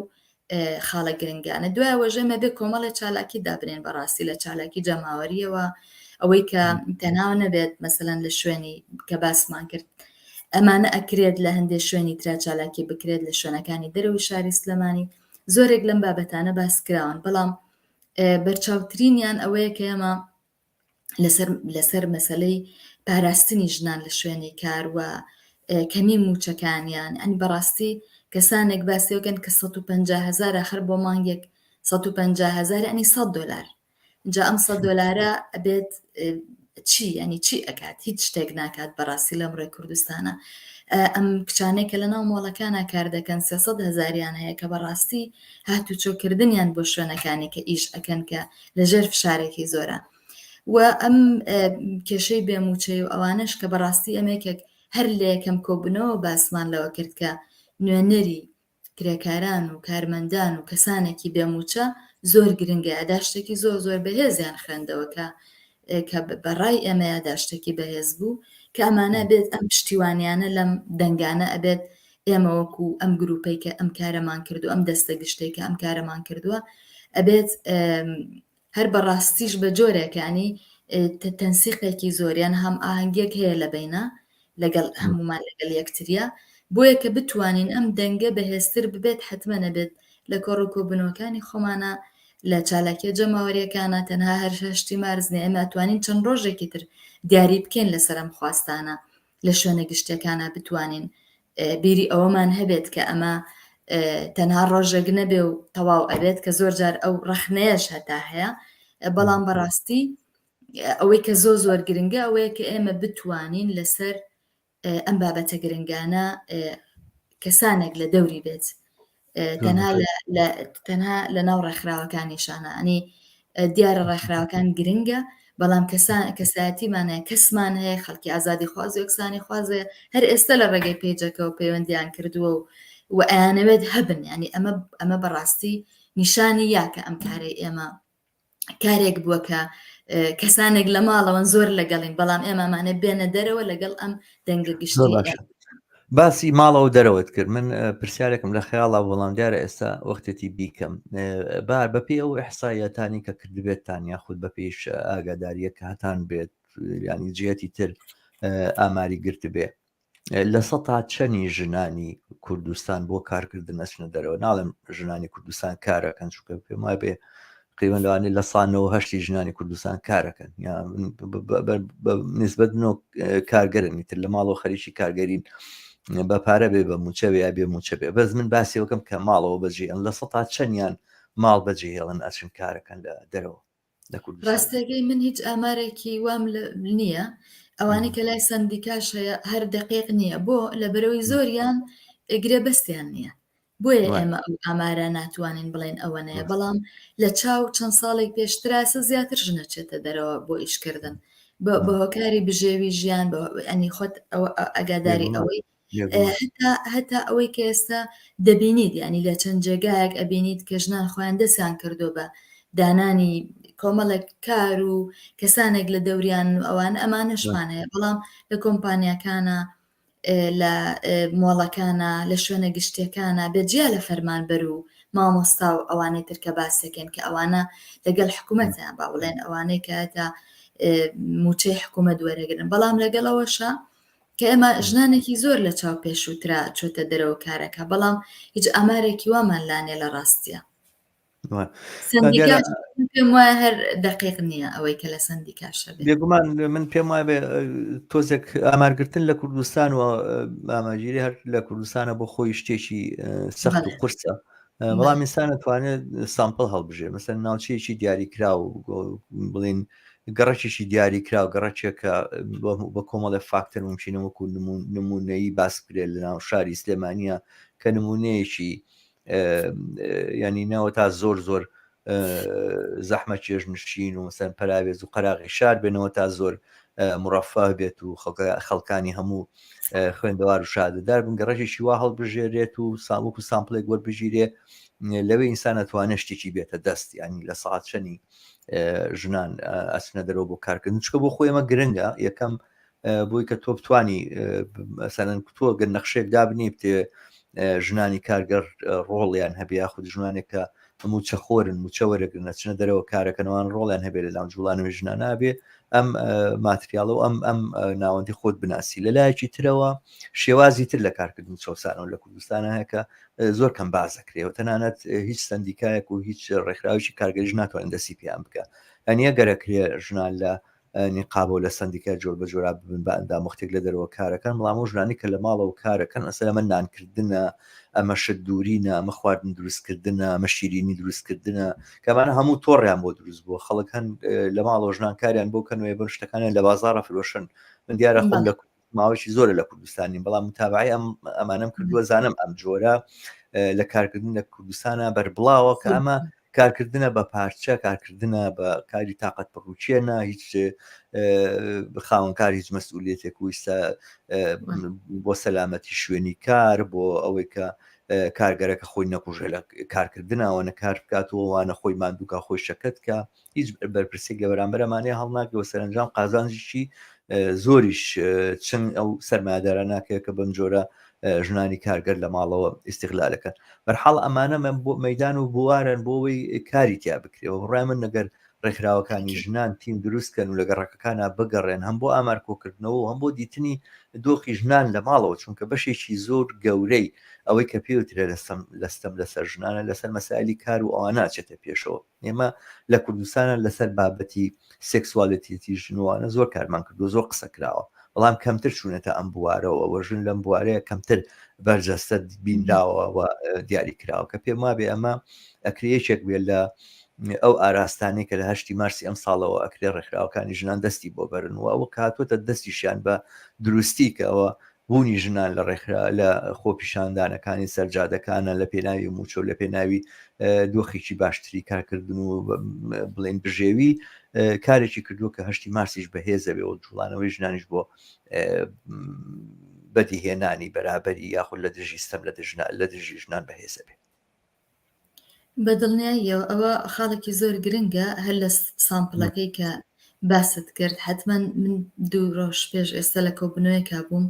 خاڵە گرنگانە دوای وەژێمە بێ کۆمەڵی چالاکی دابنێن بەڕاستی لە چالاکی جەماوەریەوە ئەوەی کە تەناو نەبێت مەسەلەن لە شوێنی کە باسمان کرد ئەمانە ئەکرێت لە هەندێ شوێنی ترا چالاکی بکرێت لە شوێنەکانی دەرەوەی شاری سلێمانی زۆرێک لەم بابەتانە باس کراون بەڵام بەرچاوترینیان ئەوەیە کە ئێمە لەسەر لەسەر مەسەلەی پاراستنی ژنان لە شوێنی کار و کەمی موچەکانیان ئەنی بەڕاستی کەسانێک باسیەکەن کە 150 هزار آخر بۆ مانگێک 150 هزار ینی 100 دلار جا ئەم سەد دۆلارە ئەبێت چی ینی چی ئەکات هیچ شتێک ناکات بەڕاستی لەم ڕێ کوردستانە ئەم کچانێک کە لەناو مۆڵەکانە کار دەکەن 300 هزاریان هەیە کە بەڕاستی هاتوچۆکردنیان بۆ شوێنەکانی کە ئیش ئەکەن کە لەژێر فشارێکی زۆرە و ئەم کێشەی بێموچەی و ئەوانش کە بەڕاستی ئەمێکێک هەر لە یەکەم کۆبوونەوە باسمان لەوە کرد کە نوێنەری کرێکاران و کارمەندان و کەسانێکی بێ مووچە زۆر گرنگە یاداشتێکی زۆر زۆر بەهێزیان خوێندەوە کە کە بەڕای ئێمە یاداشتێکی بەهێز بوو کە ئەمانە بێت ئەم پشتیوانیانە لەم دەنگانە ئەبێت ئێمە وەکو ئەم گروپەی کە ئەم کارەمان کردو ئەم دەستە گشتێک کە ئەم کارەمان کردووە ئەبێت هەر بە ڕاستیش بە جۆرێک یانی تەنسیقێکی زۆر یان هەم ئاهەنگیەک هەیە لە بەینا لەگەڵ هەمومان لەگەڵ یەکتریا بۆیە کە بتوانین ئەم دەنگە بەهێزتر ببێت حتممە نەبێت لە کۆڕ و کۆبوونەوەکانی خۆمانە لە چالاکیە جەماوەریەکانە تەنها هەر هەشتی مارس نیە ئێمە توانین چەند ڕۆژێکی تر دیاری بکەین لەسەر ئەم خواستانە لە شوێنە گشتیەکانە بتوانین بیری ئەوەمان هەبێت کە ئەمە تەنها ڕۆژێک نەبێ و تەواو ئەبێت کە زۆر جار ئەو ڕەخنەیەش هەتا هەیە بەڵام بەڕاستی. ئەوەی کە زۆر زۆر گرنگە ئەوەیە کە ئێمە بتوانین لەسەر ئەم بابەتە گرنگانە کەسانێک لە دەوری بێت تەنها تەنها لە ناو ڕێکخراوەکانیشانە ئەنی دیارە ڕێکخراوەکان گرنگە بەڵام کەسان کەسایەتیمان هەیە کەسمان هەیە خەڵکی ئازادی خواز و یەکسانی خوازەیە هەر ئێستا لە ڕێگەی پێجەکەەوە پەیوەندیان کردووە و و ئەیانەوێت هەبن ینی ئەمە ئەمە بەڕاستی نیشانی یاکە ئەم کارەی ئێمە کارێک بووە کە کەسانێک لە ماڵەوەن زۆر لەگەڵین بەڵام ئێمەمانە بێنە دەرەوە لەگەڵ ئەم دەنگە گشتی باسی ماڵەوە دەرەوەت کرد من پرسیارێکم لە خەیاڵا بەڵام دیارە ئێستا وەختێتی بیکەم بار بەپێی ئەو ئەحسایەتانی کە کردبێتتان یاخود بە پێش ئاگاداریە کە هەتان بێت ینی جیهتی تر ئاماری گرتبێ لە سەتا چەنی ژنانی کوردستان بۆ کارکردن ئەچنە دەرەوە ناڵێم ژنانی کوردستان کارەکەن چونکە پێم وایە بێ قیمە لەوانەیە لە سا 98 ژنانی کوردستان کارەکەن نسبەت منۆ کارگەرن تر لە ماڵەوە خەریکی کارگەرین بە پارە بێ بە موچە بێ یا بێ موچە بێ بەس من باسی وەکەم کە ماڵەوە بەجێ لە سەتا چەنیان ماڵ بەجێهێڵن ئەچن کارەکەن لە دەرەوە لە کوردستان؟ ڕاستەکەی من هیچ ئامارێکی وام نییە ئەوانەی کە لای سەندیکاش هەیە هەر دقیق نییە بۆ لە بەرەوەی زۆریان گرێبەستیان نییە بۆیە ئێمە ئەو ئامارە ناتوانین بڵێن ئەوە نەیە بەڵام لە چاو چەند ساڵێک پێشتراسە زیاتر ژنە چێتە دەرەوە بۆ ئیشکردن بە هۆکاری بژێوی ژیان ئەنی خۆت ئەگاداری ئەوەی هەتا هەتا ئەوەی کە ئێستا دەبینیت یعنی لە چەند جێگایەک ئەبینیت کە ژنان خۆیان دەستیان کردو بە دانانی کۆمەڵێک کار و کەسانێک لە دەوریان و ئەوان ئەمانەشمان هەیە بەڵام لە کۆمپانیاکانە لە مۆڵەکانە لە شوێنە گشتیەکانە بێ جیا لە فەرمانبەر و مامۆستا و ئەوانەی تر کە باسەکەن کە ئەوانە لەگەڵ حکوومەتە با بڵێن ئەوانەی کە تا موچەی حکوومەت وەرەگرن بەڵام لەگەڵ ئەوەشە کە ئێمە ژنانێکی زۆر لە چاو پێشووترا چۆتە دەرەوە کارەکە بەڵام هیچ ئامارێکی وامان لانێ لە ڕاستیە پێم وایە هەر دقیق نییە ئەوەی کە لە سندیکاشە بێگومان من پێم وایە بێ تۆزێک ئامارگرتن لە کوردستان و ئاماژیری هەر لە کوردستانە بۆ خۆی شتێکی سەخت و قورسە بەڵام ئینسان دەتوانێت sample هەڵبژێ مەسەن ناوچەیەکی دیاریکراو بڵین گەڕەکێکی دیاریکراو گەڕەکێکە بە کۆمەڵێ فاکتەر ممکنە وەکو نمونەیی باس بکرێت لە ناو شاری سلێمانە کە نمونەیەکی ینی نەوە تا زۆر زۆر زەحمە چێژنشین و مەسەن پەراوێز و قەراغی شار بێنەوە تا زۆر مڕەفە بێت و خەڵکانی هەموو خوێندەوار و شادەدار بن گەڕەکێکی وا هەڵبژێرێت و ساوەک و sample ێک وەربگیرێ لەوێ ئینسان ئەتوانێت شتێکی بێتە دەست ینی لە ساعت چەنی ژنان ئەچنە دەرەوە بۆ کارکردن چکە بۆ خۆی ئەمە گرنگە یەکەم بۆی کە تۆ بتانی مەسەلەن تۆ گەر نەخشێک دابنی بتێ ژنانی کارگەر ڕۆڵیان هەبێ یاخود ژنانێک کە موچە خۆرن موچە وەرەگرن ئەچنە دەرەوە کارەکەنەوان ڕۆڵیان هەبێ لە ناو جوڵانەوەی ژنان نابێ ئەم ماتریاڵە و ئەم ئەم ناوەندی خۆت بناسی لە لایەکی ترەوە شێوازی تر لە کارکردن چەوسانەوە لە کوردستانە هەیە کە زۆر کەم باس دەکرێت و تەنانەت هیچ سندیکایەک و هیچ ڕێکخراوێکی کارگەریش ناتوانن دەستی پێیان بکە ئەنیە گەرەکرێ ژنان لە نیقابە و لە سەندیکای جۆر بە جۆرا ببن بە ئەندام وەختێک لە دەرەوە کارەکەن بەڵام ئەو ژنانی کە لە ماڵەوە کارەکەن ئەسەر ئەمە نانکردنە ئەمە شت دوورینە ئەمە خواردن دروستکردنە ئەمە شیرینی دروستکردنە کەمانە هەموو تۆڕیان بۆ دروست بووە خەڵک هەن لە ماڵەوە ژنان کاریان بۆ کەنوێ بن شتەکانیان لە بازاڕە فرۆشن من دیارە خۆم لە ماوەیەکی زۆرە لە کوردستانیم بەڵام متابعی ئەم ئەمانەم کردووە زانم ئەم جۆرە لە کارکردن لە کوردستانە بەربڵاوە کە ئەمە کارکردنە بە پارچە کارکردنە بە کاری تااقەت پڕوچێنە هیچ خاوەنکار هیچ مەسئولێتێک ویستە بۆ سەلامەتی شوێنی کار بۆ ئەوەی کە کارگەرەکە خۆی نەکوژێ لە کارکردنەوە نە کار بکات و وانە خۆی ماندووکە خۆی شەکەت کە هیچ بەرپرسێک لە بەرامبەر ئەمانەیە هەڵناگرێ سەرنجام قازانجیی زۆریش چنگ ئەو سەرمایەدارە ناکەوێت کە بەم جۆرە ژنانی کارگەر لە ماڵەوە ئیسیغلالەکەن بەرحاڵ ئەمانە من بۆ مەدان و بوارن بۆ ئەوەی کاری تیا بکرێەوە ڕای من نەگەر ڕێکخراوەکانی ژنان تیم دروستکەن و لە گەڕەکەکانە بگەڕێن هەم بۆ ئامار کۆکردنەوە و هەم بۆ دیتنی دۆخی ژنان لە ماڵەوە چونکە بەشێکی زۆر گەورەی ئەوەی کە پێوترێ لەستەم لەسەر ژنانە لەسەر مەسایلی کار و ئەوانە چێتە پێشەوە ئێمە لە کوردستانە لەسەر بابەتی سێکسوالێتیەتی ژنوانە زۆر کارمان کردو زۆر قسە کراوە بەڵام کەمتر چوونەتە ئەم بوارەوە وە ژن لەم بوارەیە کەمتر بەرجەستە بینراوە و دیاری کراوە کە پێم وابێ ئەمە ئەکرێ یەکێک بێت لە ئەو ئاراستانەی کە لە هەشتی مارسی ئەم ساڵەوە ئەکرێ ڕێکخراوەکانی ژنان دەستی بۆ بەرن و ئەوە کە هاتووەتە دەستیشیان بە دروستی کە ئەوە بوونی ژنان لە ڕێکخرا لە خۆپیشاندانەکانی سەرجادەکانە لە پێناوی موچە و لە پێناوی دۆخێکی باشتری کارکردن و بڵێن بژێوی کارێکی کردووە کە هەشتی مارسیش بەهێزە بێ و جوڵانەوەی ژنانیش بۆ بەدیهێنانی بەرابەری یاخود لە دژی ستەم لە دژی ژنان بەهێزە بێ. بە دڵنیاییەوە ئەوە خاڵێکی زۆر گرنگە هەر لە sample ەکەی کە باست کرد حتمما من دوو ڕۆژ پێش ئێستا لە کۆبوونەوەیەکا بووم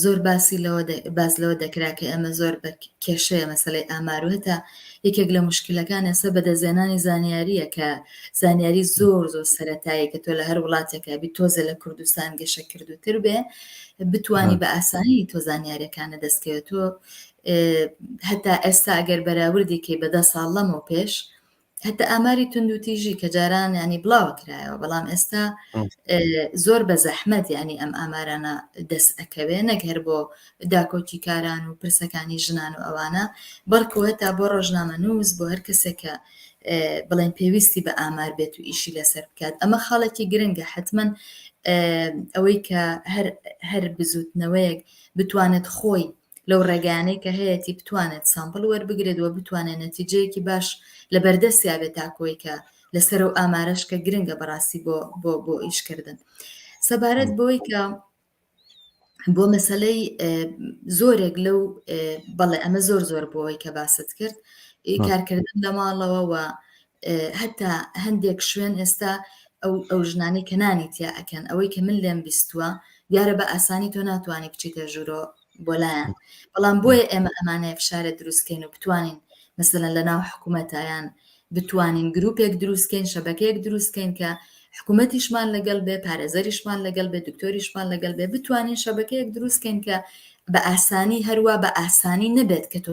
زۆر باسی لەوە باس لەوە دەکرا کە ئێمە زۆر بە کێشەیە مەسەلەی ئامار و هەتا یەکێک لە مشکلەکان ئێستا بەدەستهێنانی زانیارییە کە زانیاری زۆر زۆر سەتایی کە تۆ لە هەر وڵاتێکە بی تۆزە لە کوردستان گەشە کردوتر بێ بتانی بە ئاسانی تۆ زانیاریەکانە دەستکەوێت تۆ هەتا ئێستا ئەگەر بەراوردی کەی بە دە ساڵ لەمەو پێش هەتا ئاماری توندوتیژی کە جاران ینی بڵاوە کرایەوە بەڵام ئێستا زۆر بە زەحمەت ینی ئەم ئامارانە دەست ئەکەوێ نەک هەر بۆ داکۆکیکاران و پرسەکانی ژنان و ئەوانە بەڵکو هەتا بۆ ڕۆژنامە نووس بۆ هەر کەسێک کە بڵێن پێویستی بە ئامار بێت و ئیشی لەسەر بکات ئەمە خاڵێکی گرنگە حتمما ئەوەی کە هەر هەر بزوتنەوەیەک بتوانێت خۆی لەو ڕێگایانەی کە هەیەتی بتوانێت sample وەربگرێت و بتوانێت نەتیجەیەکی باش لە بەردەستیا بێت تاکۆی کە لەسەر و ئامارەش کە گرنگە بەڕاستی بۆ بۆ بۆ ئیشکردن سەبارەت بۆی کە بۆ مەسلەی زۆرێک لەو بەڵێ ئەمە زۆر زۆر بۆی کە باست کرد کارکردن لە ماڵەوە و هەتا هەندێک شوێن ئێستا ئەو ئەو ژنانەی کە نانی تیا ئەکەن ئەوەی کە من لێم بیستووە دیارە بە ئاسانی تۆ ناتوانانی بچیتە ژوورۆ بۆ لایەن بەڵام بۆیە ئێمە ئەمانەیە فشارە دروستکەین و بتوانین مەسەلەن لە ناو حکوومەتایان بتوانین گروپێک دروستکەین شەبەکەیەک دروستکەین کە حکوومەتیشمان لەگەڵ بێ پارێزەریشمان لەگەڵ بێ دکتۆریشمان لەگەڵ بێ بتوانین شەبەکەیەک دروستکەین کە بە ئاسانی هەروە بە ئاسانی نەبێت کە تۆ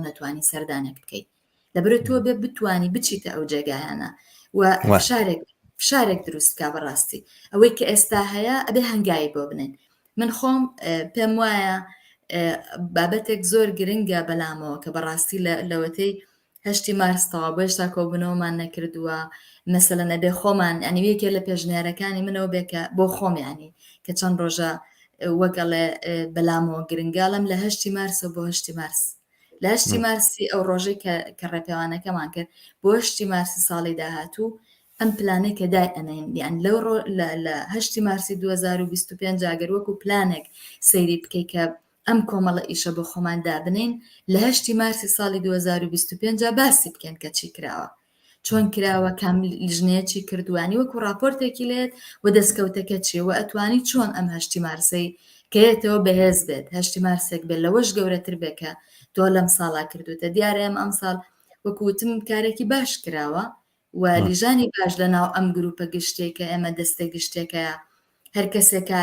نەتوانی سەردانێک بکەیت لەبەرە تۆ بێ بتانی بچیتە ئەو جێگایانە و فشارێک فشارێک دروست بکە بەڕاستی ئەوەی کە ئێستا هەیە ئەبێ هەنگاوی بۆ بنێن من خۆم پێم وایە بابەتێک زۆر گرنگە بەلامەوە کە بەڕاستی لەوەتەی هەشتی مارس تەوا بۆ هێشتا کۆبوونەوەمان نەکردووە مەسەلە نەبێ خۆمان ینی یەکێ لە پێشنیارەکانی منەوە بێ کە بۆ خۆم ینی کە چەند ڕۆژە وەگەڵێ بەلامەوە گرنگاڵم لە هەشتی مارسەوە بۆ هەشتی مارس لە هەشتی مارسی ئەو ڕۆژەی کە کە ڕێپێوانەکەمان کرد بۆ هەشتی مارسی ساڵی داهاتوو ئەم پلانەی کە دای ئەنین یان لەو ڕۆ لە هەشتی مارسی 2025 ئەگەر وەکو پلانێک سەیری بکەی کە ئەم کۆمەڵە ئیشە بۆ خۆمان دابنین لە هەشتی مارسی ساڵی 2025 باسی بکەن کە چی کراوە چۆن کراوە کام لیژنەیە چی کردووانی وەکو راپۆرتێکی لێت و دەستکەوتەکە چیە و ئەتوانی چۆن ئەم هەشتی مارسەی کە یەتەوە بەهێز بێت هەشتی مارسێک بێت لەوەش گەورەتر بێت کە تۆ لەم ساڵا کردوتە دیارە ئێمە ئەم ساڵ وەکو وتم کارێکی باش کراوە و لیژانی باش لە ناو ئەم گروپە گشتێکە ئێمە دەستە گشتێکەیە هەر کەسێکە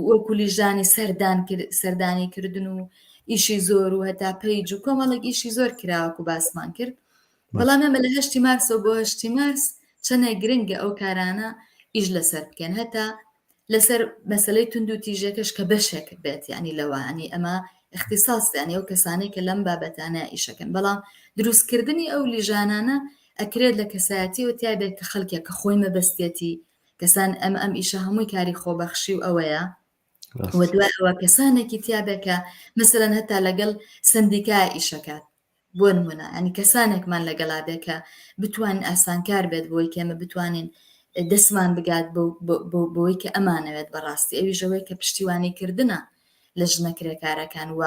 وەکو لیژانی سەردان سەردانی کردن و ئیشی زۆر و هەتا page و کۆمەڵێک ئیشی زۆر کراوەکو باسمان کرد بەڵام ئێمە لە هەشتی مارسەوە بۆ هەشتی مارس چەندێک گرنگە ئەو کارانە ئیش لەسەر بکەن هەتا لەسەر مەسلەی تونند و تیژەکەش کە بەشێک بێت ینی لەوانی ئەمە اختصاص ینی ئەو کەسانەی کە لەم بابەتانە ئیشەکەن بەڵام دروستکردنی ئەو لیژانانە ئەکرێت لە کەسایەتیەوە تیا بێت کە خەڵکێک کە خۆی مەبەستێتی کەسان ئەم ئەم ئیشە هەمووی کاری خۆبەخشی و ئەوەیە و دوای ئەوە کەسانێکی تیابێ کە مەسەلەن هەتا لەگەڵ سندیکا ئیشەکات بۆ نمونە ئەنی کەسانێکمان لەگەڵا بێ کە بتوانین ئاسانکار بێت بۆی کە ئێمە بتوانین دەستمان بگات بۆی کە ئەمانەوێت بەڕاستی ئەویشەوەی کە پشتیوانی کردنە لە ژنە کرێکارەکان و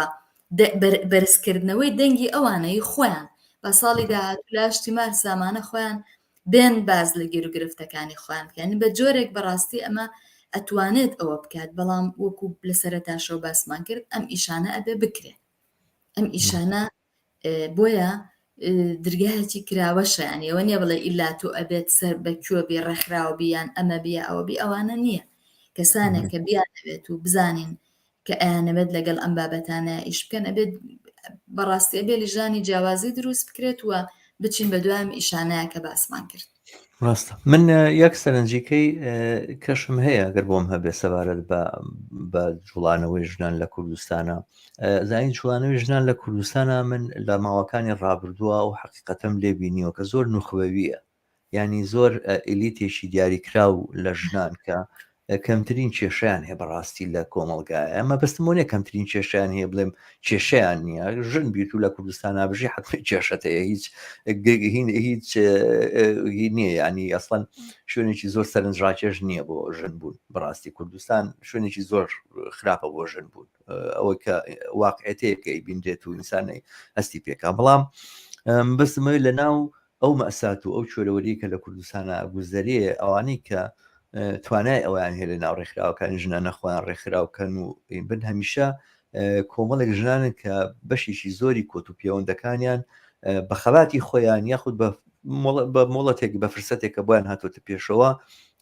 بەرزکردنەوەی دەنگی ئەوانەی خۆیان بە ساڵی داهاتوو لە هەشتی مارس ئەمانە خۆیان بێن باز لە گیروگرفتەکانی خۆیان بکەن بە جۆرێک بەڕاستی ئەمە ئەتوانێت ئەوە بکات بەڵام وەکو لە سەرەتاشەوە باسمان کرد ئەم ئیشانە ئەبێ بکرێ ئەم ئیشانە بۆیە درگایەکی کراوەشە ینی ئەوە نییە بڵێ ئیلا تۆ ئەبێت سەر بە کوێ بی ڕێکخراوە بی یان ئەمە بیە ئەوە بی ئەوانە نییە کەسانێک کە بیانەوێت و بزانین کە ئەیانەوێت لەگەڵ ئەم بابەتانە ئیش بکەن ئەبێت بەڕاستی ئەبێ لیژانی جیاوازی دروست بکرێت و بچین بە دوام ئیشانەیە کە باسمان کرد. ڕاستە من یەک سەرنجیکەی کەشم هەیە گەر بۆم هەبێ سەبارەت بە بە جوڵانەوەی ژنان لە کوردستانە زانین جوڵانەوەی ژنان لە کوردستانە من لە ماوەکانی ڕابردووە و حقیقەتم لێ بینیوە کە زۆر نوخبەویە ینی زۆر ئیلیتێکی دیاریکراو لە ژنان کە کەمترین کێشیان هەیە بەڕاستی لە کۆمەڵگایە ئەمە بەستم بۆ نیە کەمترین کێشیان هەیە بڵێم کێشیان نییە ژن بیت و لە کوردستان بژی حتمی کێشەت هەیە هیچ هیچ هی نییە ینی ئەسڵەن شوێنێکی زۆر سەرنجڕاکێش نییە بۆ ژن بوون بەڕاستی کوردستان شوێنێکی زۆر خراپە بۆ ژن بوون ئەوە کە واقعەتەیەکە بینرێت و ئینسانەی هەستی پێکا بەڵام بەسمەوەی لە ناو ئەو مەئسات و ئەو کوێرەوەریەی کە لە کوردستانا ئەگوزەرێ، ئەوانەی کە توانای ئەوەیان هەیە لە ناو ڕێکخراوەکانی ژنانە خۆیان ڕێکخراو کەن و بن هەمیشە کۆمەڵێک ژنانن کە بەشێکی زۆری کۆت و پێوەندەکانیان بە خەباتی خۆیان یاخود بە مۆڵەتێک بە فرسەتێک کە بۆیان هاتۆتە پێشەوە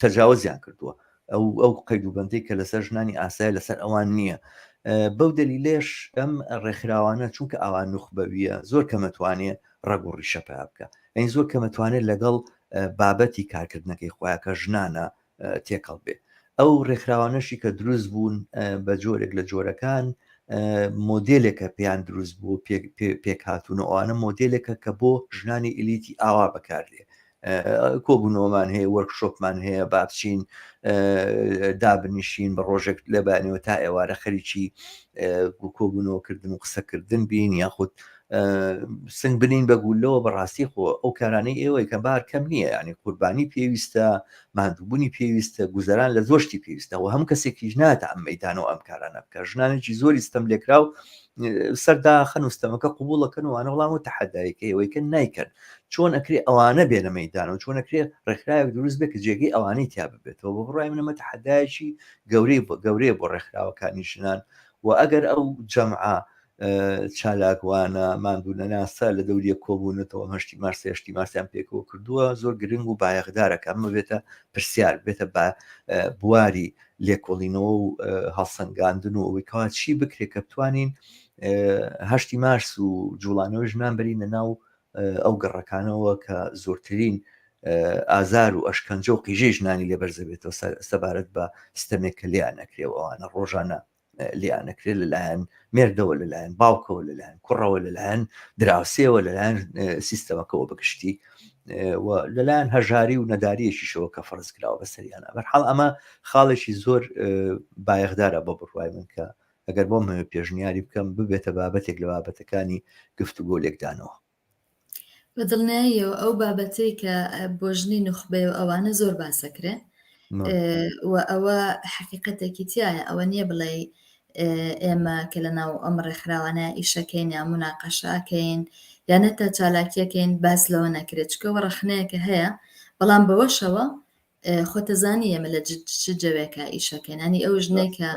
تەجاوزیان کردووە ئەو ئەو قەید و بەندەی کە لەسەر ژنانی ئاسایە لەسەر ئەوان نییە بەو دەلیلێش ئەم ڕێکخراوانە چونکە ئاوان نوخبەویە زۆر کەمەتوانێ ڕەگ و ڕیشە پیا بکە ئەین زۆر کەمەتوانێت لەگەڵ بابەتی کارکردنەکەی خۆیان کە ژنانە تێکەڵ بێ ئەو ڕێکخراوانەشی کە دروست بوون بە جۆرێک لە جۆرەکان مۆدلێکە پێیان دروست بوو پێکهاتوون و ئەوانە مۆدلێکە کە بۆ ژنانی ئلیتی ئاوا بەکاردێ کۆبوونەوەمان هەیە وەرکشۆپمان هەیە با بچین دابنیشین بە ڕۆژێک لە بەیانەوە تا ئێوارە خەریکی کۆبوونەوەکردن و قسەکردن بین یاخود سنگ بنین بە گولەوە بەڕاستی خۆ ئەو کارانەی ئێوەی کە بار کەم نییە ینی قوربانی پێویستە ماندووبوونی پێویستە گوزەران لە زۆر شتی پێویستە و هەموو کەسێکیش ناتە ئەم مەدانەوە ئەم کارانە بکە ژنانێکی زۆری ستەم لێکراو سەرداخەن و ستەمەکە قوبوڵەکەن وانە وڵام و تەحەدایەکە ئێوەیکە نیکەن چۆن ئەکرێ ئەوانە بێنە مەیدانەوە چۆن ئەکرێ ڕێکخراوێک دروست بێت کە جێگەی ئەوانەی تیا ببێتەوە بە بڕای من ئەمە تەحەدایەکی گەورەی گەورەیە بۆ ڕێکخراوەکانی ژنان و ئەگەر ئەو جەمعە چالاکوانە ماندوونەناسە لە دەوریە کۆبوونەتەوە هەشتی مارس هەشتی مارسیان پێکەوە کردووە زۆر گرنگ و بایەخدارە کە ئەمە بێتە پرسیار بێتە بە بواری لێکۆڵینەوە و هەڵسەنگاندن و ئەوەی کەوا چی بکرێت کە بتوانین هەشتی مارس و جوڵانەوەی ژنان بەرینە ناو ئەو گەڕەکانەوە کە زۆرترین ئازار و ئەشکەنجە و قیژەی ژنانی لێ بەرزەبێتەوە سەبارەت بە ستەمێک کە لێیان ئەکرێ و ئەوانە ڕۆژانە لێیان ئەکرێت لەلایەن مێردەوە لەلایەن باوکەوە لەلایەن کوڕەوە لەلایەن دراوسێوە لەلایەن سیستەمەکەەوە بەگشتی و لەلایەن هەژاری و نەداریەکیشەوە کە فەرز کراوە بەسەریانە بەرحاڵ ئەمە خاڵێکی زۆر بایەخدارە بە بڕوای من کە ئەگەر بۆم هەوێ پێشنیاری بکەم ببێتە بابەتێک لە بابەتەکانی گفتوگۆ لێکدانەوە. بە دڵنیاییەوە ئەو بابەتەی کە بۆ ژنی نوخبەیە و ئەوانە زۆر باسەکرێ و ئەوە حەقیقەتێکی تایە ئەوە نییە بڵێ ئێمە کە لە ناو ئەم ڕێکخراوانە ئیشەکەین یا مناقەشاکەین یان تا چالاکیەکەین باس لەوە نەکرێت چکەوە ڕەخنەیەکە هەیە بەڵام بەوەشەوە خۆتەزانی ئێمە لە چ جەوێکا ئیشەکەین ینی ئەو ژنێک کە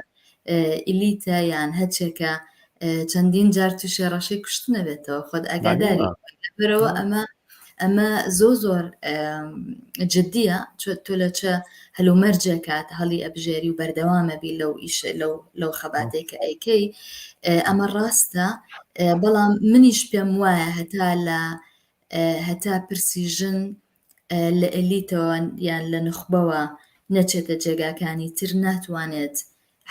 ئیلیتە یان هەچێکە چەندین جار تووشێ ڕەشەی کوشتنە بێتەوە خۆت ئاگاداری بەرەوە ئەمە ئەمە زۆ زۆر جددیە تۆ لە چە هەلومەرجێکات هەڵی ئەبژێری و بەردەوامە بی لەو ئیش لەو لەو خەباتێک کە ئەیکەی ئەمە ڕاستە بەڵام منیش پێم وایە هەتا لە هەتا پرسی ژن لە ئێلیتەوە یان لە نوخبەوە نەچێتە جێگاکانی تر ناتوانێت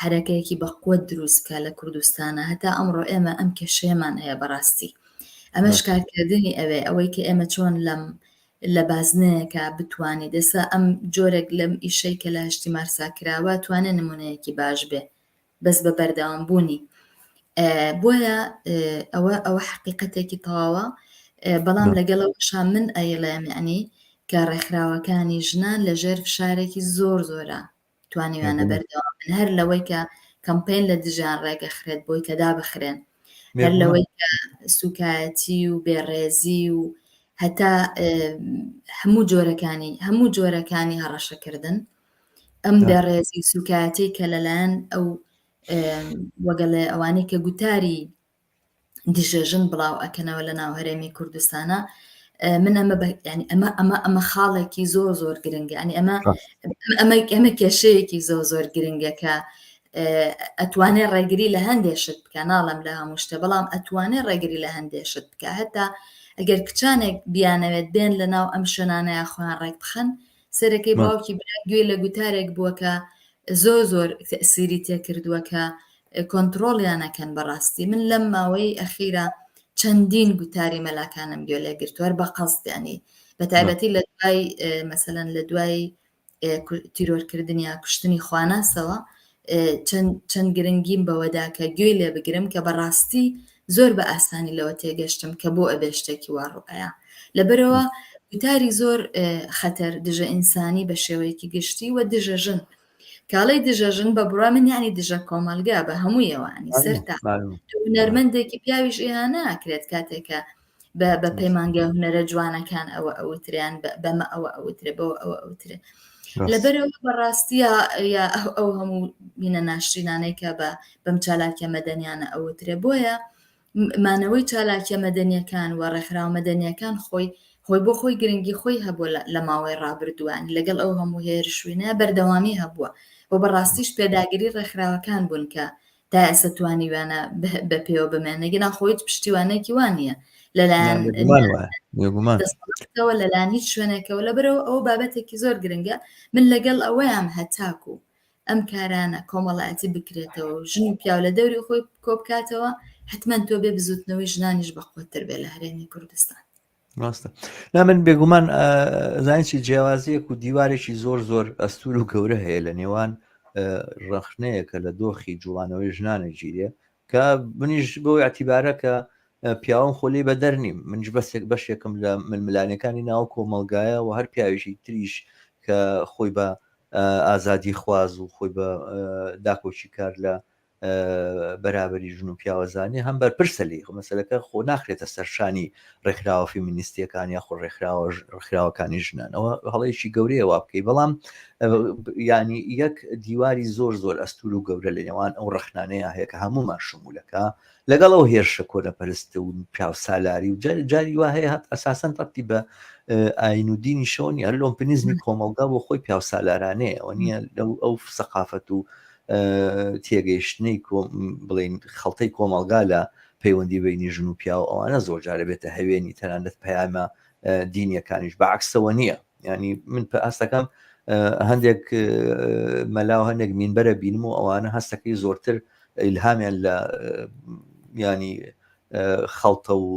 حەرەکەیەکی بە قوت دروست بکا لە کوردستانە هەتا ئەمڕۆ ئێمە ئەم کێشەیەمان هەیە بەڕاستی ئەمەش کارکردنی ئەوێ ئەوەی کە ئێمە چۆن لەم لە بازنەیەکە بتوانیت ئێستا ئەم جۆرێک لەم ئیشەی کە لە هەشتی مارسا کراوە توانێت نمونەیەکی باش بێ بەس بە بەردەوام بوونی بۆیە ئەوە ئەوە حقیقەتێکی تەواوە بەڵام لەگەڵەوەشا من ئەیڵێم یعنی کە ڕێکخراوەکانی ژنان لە ژێر فشارێکی زۆر زۆرە توانیویانە بەردەوام بن هەر لەوەی کە کەمپین لە دژیان ڕێگەخرێت بۆی کە دابخرێن هەر لەوەی کە سوکایەتی و بێڕێزی و هەتا هەموو جۆرەکانی هەموو جۆرەکانی هەڕەشەکردن ئەم بێڕێزی و سوکایەتی کە لەلایەن ئەو وەگەڵێ ئەوانەی کە گوتاری دژە ژن بڵاو ئەکەنەوە لە ناو هەرێمی کوردستانە من ئەمە ینی ئەمە ئەمە ئەمە خاڵێکی زۆر زۆر گرنگە ینی ئەمە ئەمە ئەمە کێشەیەکی زۆر زۆر گرنگە کە ئەتوانێت ڕێگری لە هەندێک شت بکە ناڵم لە هەموو شتە بەڵام ئەتوانێت ڕێگری لە هەندێک شت بکە هەتا ئەگەر کچانێک بیانەوێت بێن لە ناو ئەم شوێنانەیە خۆیان ڕێک بخەن سەرەکەی باوکی برا گوێ لە گوتارێک بووە کە زۆر زۆر تەسیری تێکردووە کە کۆنتترۆڵیان نەکەن بەڕاستی من لەم ماوەی ئەخیرا چەندین گوتاری مەلاکانم گوێ لێ گرتووە بە قەستیانی بە تایبەتی لە دوای مەسەلەن لە دوای تیرۆرکردن یا کوشتنی خواناسەوە چەند گرنگیم بەوەدا کە گوێی لێ بگرم کە بەڕاستی زۆر بە ئاسانی لەوە تێگەشتم کە بۆ ئەبێ شتێکی وا ڕوئەیا لەبەرەوە گوتاری زۆر خەتەر دژە ئینسانی بە شێوەیەکی گشتی و دژە ژن کاڵی دژە ژن بە بڕا من یعنی دژە کۆمەلگا بە هەموویەوانی سەر تا هونەرمەندێکی پیاویش ئیهانە ئەکرێت کاتێکە بە بە پەیمانگە هونەرە جوانەکان ئەوە ئەوتریان بەمە ئەوە ئەوترێ بەوە ئەوە ئەوترێ لەبەرەوە بەڕاستیە یا ئەو هەموو مینە ناشرینانەی کە بە بەم چالاکیە مەدەنیانە ئەوترێ بۆیە مانەوەی چالاکیە مەدەنیەکان و ڕێکخراوە مەدەنیەکان خۆی خۆی بۆ خۆی گرنگی خۆی هەبووە لە ماوەی ڕابردووان لەگەڵ ئەو هەموو هێرشوینە بەردەوامی هەبووە و بەڕاستیش پێداگری ڕێکخراوەکان بوون کە تا ئێستا توانیویانە بە پێوە بمێنن گینا خۆ هیچ پشتیوانێکی وا نییە لەلایەن دەسەڵاتەوە لەلایەن هیچ شوێنێکەوە لەبەرەوە ئەو بابەتێکی زۆر گرنگە من لەگەڵ ئەوەیان هەتاکو ئەم کارانە کۆمەڵایەتی بکرێتەوە و ژن و پیاو لە دەوری خۆی کۆبکاتەوە حتمما تۆ بێ بزوتنەوەی ژنانیش بەقوەتتر بێ لە هەرێمی کوردستان. ڕاستە نا من بێگومان زانین چی جیاوازیەک و دیوارێکی زۆر زۆر ئەستور و گەورە هەیە لە نێوان ڕەخنەیە کە لە دۆخی جوڵانەوەی ژنانە گیرێ کە منیش بۆ اعتیبارە کە پیاوم خۆلی بە دەر نیم منیش بەسێک بەشێکم لە ململانەکانی ناو کۆمەلگایە و هەر پیاویشی تریش کە خۆی بە ئازادی خواز و خۆی بە داکۆکی کار لە بەرابەری ژن و پیاوەزانێ هەم بەرپرسە لێی خۆ مەسەلەکە خۆ ناخرێتە سەر شانی ڕێکخراوە فیمینیستیەکان یاخۆ ڕێکخراوە ڕێکخراوەکانی ژنان ئەوە هەڵەیەکی گەورەیە وا بکەی بەڵام ینی یەک دیواری زۆر زۆر ئەستور و گەورە لە نێوان ئەو ڕەخنانەیە هەیە کە هەمومان شمولەکە لەگەڵ ئەو هێرشە کۆنەپەرست و پیاوسالاری و جاری وا هەیە هەت ئەساسەن ڕەتی بە ئاین و دینی شەوە نیە لۆمپنیزمی کۆمەڵگا بۆ خۆی پیاوسالارانەیە ئەوە نییە لەو ئەو سەقافەت و تێگەیشتنەی بڵین خەڵتەی کۆمەڵگا لە پەیوەندی بینی ژن و پیاو ئەوانە زۆر جارە بێتە هەوێنی تەنانەت پەیامە دینیەکانیش بەعکسەوە نییە ینی من هەستەکەم هەندێک مەلا و هەندێک مینبەرە بینم و ئەوانە هەستەکەی زۆرتر ئیلهامیان لە ینی خەڵتە و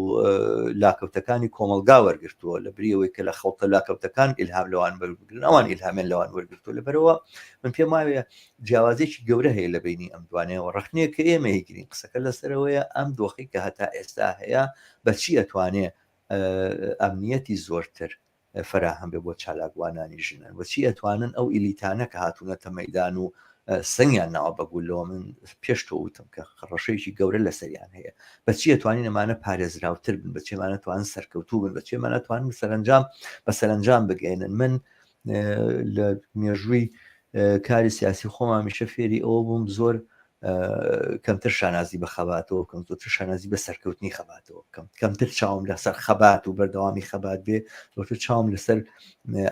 لاکەوتەکانی کۆمەڵگا وەرگرتووە لە بری ئەوەی کە لە خەڵتە لاکەوتەکان ئیلهام لەوان بگرن ئەوان ئیلهامیان لەوان وەرگرتووە لەبەرەوە من پێم وایە جیاوازێکی گەورە هەیە لە بینی ئەم دوانەیەوە ڕخنەیە کە ئێمە هیگرین قسەکە لەسەرەوەیە ئەم دۆخی کە هەتا ئێستا هەیە بەچی ئەتوانێ ئەمنیەتی زۆرتر فەراهەم بێ بۆ چالاکوانانی ژنان و چی ئەتوانن ئەو ئیلیتانە کە هاتوونەتە مەدان و سنگیان ناوە بە گولەوە من پێش تۆ وتم کە ڕەشەیەکی گەورە لەسەریان هەیە بە چی ئەتوانین ئەمانە پارێزراوتر بن بە چێمانە توان سەرکەوتوو بن بە چێمانە توان سەرنجام بە سەرنجام بگەێنن من لە مێژووی کاری سیاسی خۆمان میشە فێری ئەوە بووم زۆر کەمتر شانازی بە خەباتەوە بکەم زۆرتر شانازی بە سەرکەوتنی خەباتەوە بکەم کەمتر چاوم لەسەر خەبات و بەردەوامی خەبات بێ زۆرتر چاوم لەسەر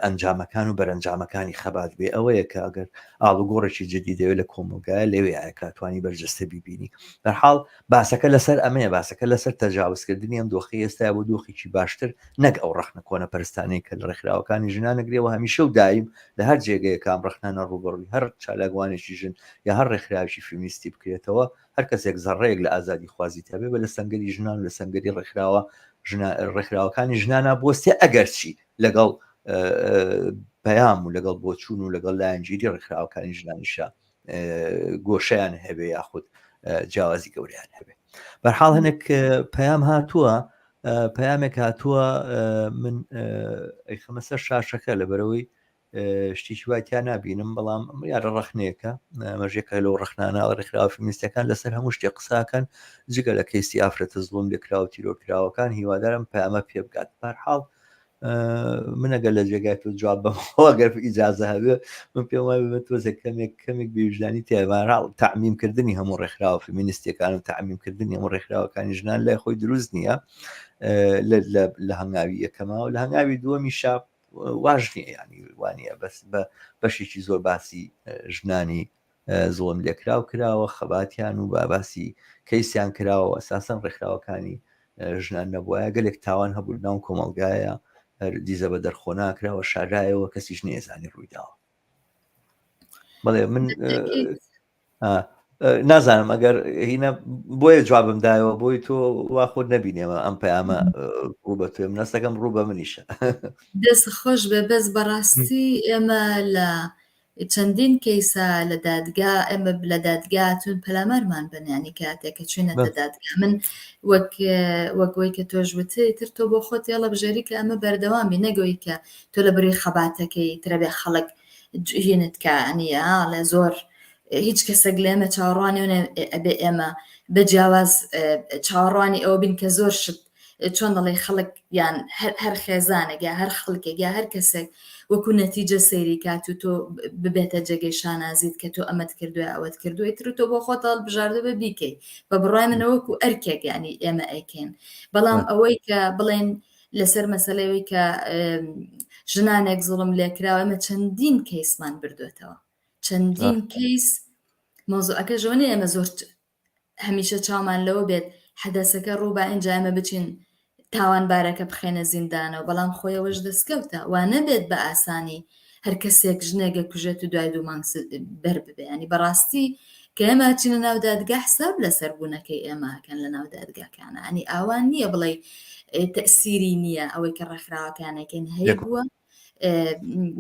ئەنجامەکان و بەرەنجامەکانی خەبات بێ ئەوەیە کە ئەگەر ئاڵوگۆڕێکی جدی دەوێت لە کۆمەڵگایە لەوێ کاتوانی بەرجەستە بیبینی بەرحاڵ باسەکە لەسەر ئەمەیە باسەکە لەسەر تەجاوزکردنی ئەم دۆخی ئێستا بۆ دۆخێکی باشتر نەک ئەو ڕەخنە کۆنەپەرستانەی کە لە ڕێکخراوەکانی ژنانەگرێەوە هەمیشە و دایم لە هەر جێگەیەک ئەم ڕەخنانە ڕووبەڕووی هەر چالاکوانێکی ژن یا هەر ڕێکخراوێکی فیمینیستی بکرێتەوە، هەر کەسێک زەڕڕەیەک لە ئازادیخوازی تیا بێ بە لە سەنگەری ژنان و لە سەنگەری ڕێکخراوە ژنا ڕێکخراوەکانی ژنانا بوەستێ ئەگەرچی لەگەڵ پەیام و لەگەڵ بۆچوون و لەگەڵ لایەنگیری ڕێکخراوەکانی ژنانیشا گۆشەیان هەبێ یاخود جیاوازی گەورەیان هەبێ. بەرحاڵ هەنێک پەیام هاتووە پەیامێک هاتووە من ئەیخەمە سەر شاشەکە لەبەرەوەی شتێکی وای تیا نابینم بەڵام یارە ڕەخنەیەکە مەژێکە لەو ڕەخنانە ڕێکخراوە فیمینیستەکان لەسەر هەموو شتێک قساکەن جگە لە کەیسی ئافرەتە زوڵم لێکراوە تیرۆرکراوەکان هیوادارم پەیامە پێ بگات بەرحاڵ من ئەگەر لە جێگای تۆ جواب بەمەوە گەر ئیجازە هەبێ من پێم وایە بە تۆزێک کەمێک کەمێک بێویژدانی تێبارا تەعمیمکردنی هەموو ڕێکخراوە فیمینیستیەکان و تەعمیمکردنی هەموو ڕێکخراوەکانی ژنان لای خۆی دروست نییە لە هەنگاوی یەکەمەوە لە هەنگاوی دووەمیشا واش نییە ینی وانە بەس بە بەشێکی زۆر باسی ژنانی زوڵم لێکراو کراوە خەباتیان و با باسی کەیسیان کراوە ئەساسەن ڕێکخراوەکانی ژنان نەبوایە گەلێک تاوان هەبوو ناو کۆمەڵگایە. هەر دیزە بە دەرخۆناکراوە شارایەوە کەسیش نێزانی ڕوویداوە بەڵێ من نازانم ئەگەر هینە بۆیە جوابم دایەوە بۆی تۆ وا خۆت نەبینێەوە ئەم پەیامە ڕوو بە توێ منەستەکەم ڕوو بە منیشە دەست خۆش بێ بەس بەڕاستی ئێمە لە چەندین کەیسە لە دادگا ئێمە لە دادگا چون پەلامارمان بن ینی کاتێک کە چوینەتە دادگا من وەک وەک کە تۆش وتی تر تۆ بۆ خۆت هێڵە بژێری کە ئەمە بەردەوامی نەگەوەی کە تۆ لە بری خەباتەکەی ترە بێ خەڵک هینت کە ئەنیە لە زۆر هیچ کەسێک لە ئێمە چاوەڕوانی ئەبێ ئێمە بە جیاواز چاوەڕوانی ئەوە بین کە زۆر شت چۆن دەڵێ خەڵک یان هەر خێزانێک یا هەر خەڵکێک یا هەر کەسێک وەکو نەتیجە سەیری کات و تۆ ببێتە جێگەی شانازیت کە تۆ ئەمەت کردووە ئەوەت کردووە تر تۆ بۆ خۆت هەڵبژاردە بە بیکەی بە بڕای منە وەکو ئەرکێک ینی ئێمە ئەیکەین بەڵام ئەوەی کە بڵێن لەسەر مەسلەوەی کە ژنانێک زوڵم لێکراوە ئێمە چەندین کەیسمان بردوێتەوە چەندین کەیس مەوزوعەکە ژۆنێ ئێمە زۆر هەمیشە چاومان لەوە بێت حەدەسەکە ڕووبا ئینجا ئێمە بچین تاوانبارەکە بخەینە زیندانەوە بەڵام خۆیەوەش دەستکەوتە وا نەبێت بە ئاسانی هەر کەسێک ژنێک کوژێت و دوای دوو مانگ بەر ببێ ینی بەڕاستی کە ئێمە چینە ناو دادگا حساب لەسەر بوونەکەی ئێمەکەن لە ناو دادگاکانە ئەنی ئاوان نییە بڵێ تەسیری نییە ئەوەی کە ڕێکخراوەکانێکن هەیە بووە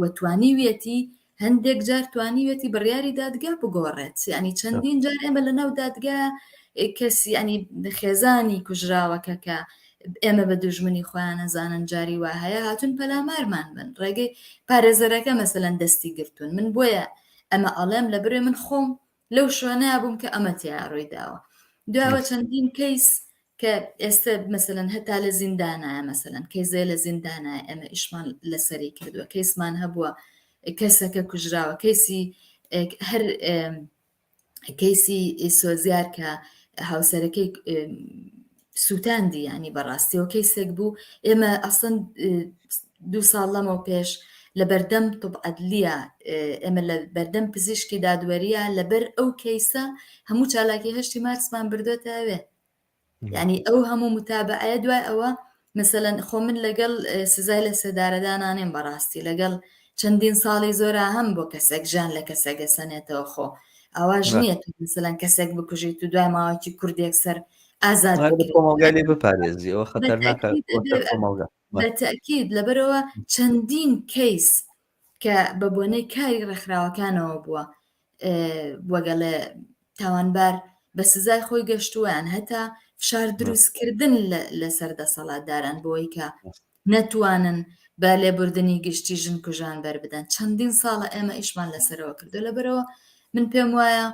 و توانیویەتی هەندێک جار توانیویەتی بڕیاری دادگا بگۆڕێت ینی چەندین جار ئێمە لە ناو دادگا کەسی ینی خێزانی کوژراوەکە کە ئێمە بە دوژمنی خۆیان نەزانن جاری وا هەیە هاتون پەلامارمان بن ڕێگەی پارێزەرەکە مەسەلەن دەستی گرتوون من بۆیە ئەمە ئەڵێم لە برێ من خۆم لەو شوێنەیا بووم کە ئەمە تیا ڕووی داوە دواوە چەندین کەیس کە ئێستا مەسەلەن هەتا لە زیندانایە مەسەلەن کەیزێ لە زیندانایە ئێمە ئیشمان لەسەری کردووە کەیسمان هەبووە کەسەکە کوژراوە کەیسی هەر کەیسی سۆزیار کە هاوسەرەکەی سووتاندی ینی بەڕاستیەوە کەیسێک بوو ئێمە ئەسن دوو ساڵ لەمەو پێش لە بەردەم طب عدلیە ئێمە لە بەردەم پزیشکی دادوەریە لەبەر ئەو کەیسە هەموو چالاکی هەشتی مارسمان بردوێتە ئەوێ یعنی ئەو هەموو متابعەیە دوای ئەوە مثلەن خۆ من لەگەڵ سزای لە سێدارەدانانێم بەڕاستی لەگەڵ چەندین ساڵی زۆرا هەم بۆ کەسێک ژیان لە کەسێک سەنێتەوە خۆ ئاواش نییە تو مثلەن کەسێک بکوژیت و دوای ماوەکی کوردێک سەر ئازاد کۆمەڵگای لێ بپارێزی ئەوە خەتەرناکە کۆمەڵگا بەتەکید لەبەرەوە چەندین کەیس کە بە بۆنەی کاری ڕێکخراوەکانەوە بووە وەگەڵێ تاوانبار بە سزای خۆی گەشتووەیان هەتا فشار دروستکردن لەسەر دەسەڵاتداران بۆی کە نەتوانن بە لێبوردنی گشتی ژن کوژان بەر بدەن چەندین ساڵە ئێمە ئیشمان لەسەرەوە کردو لەبەرەوە من پێم وایە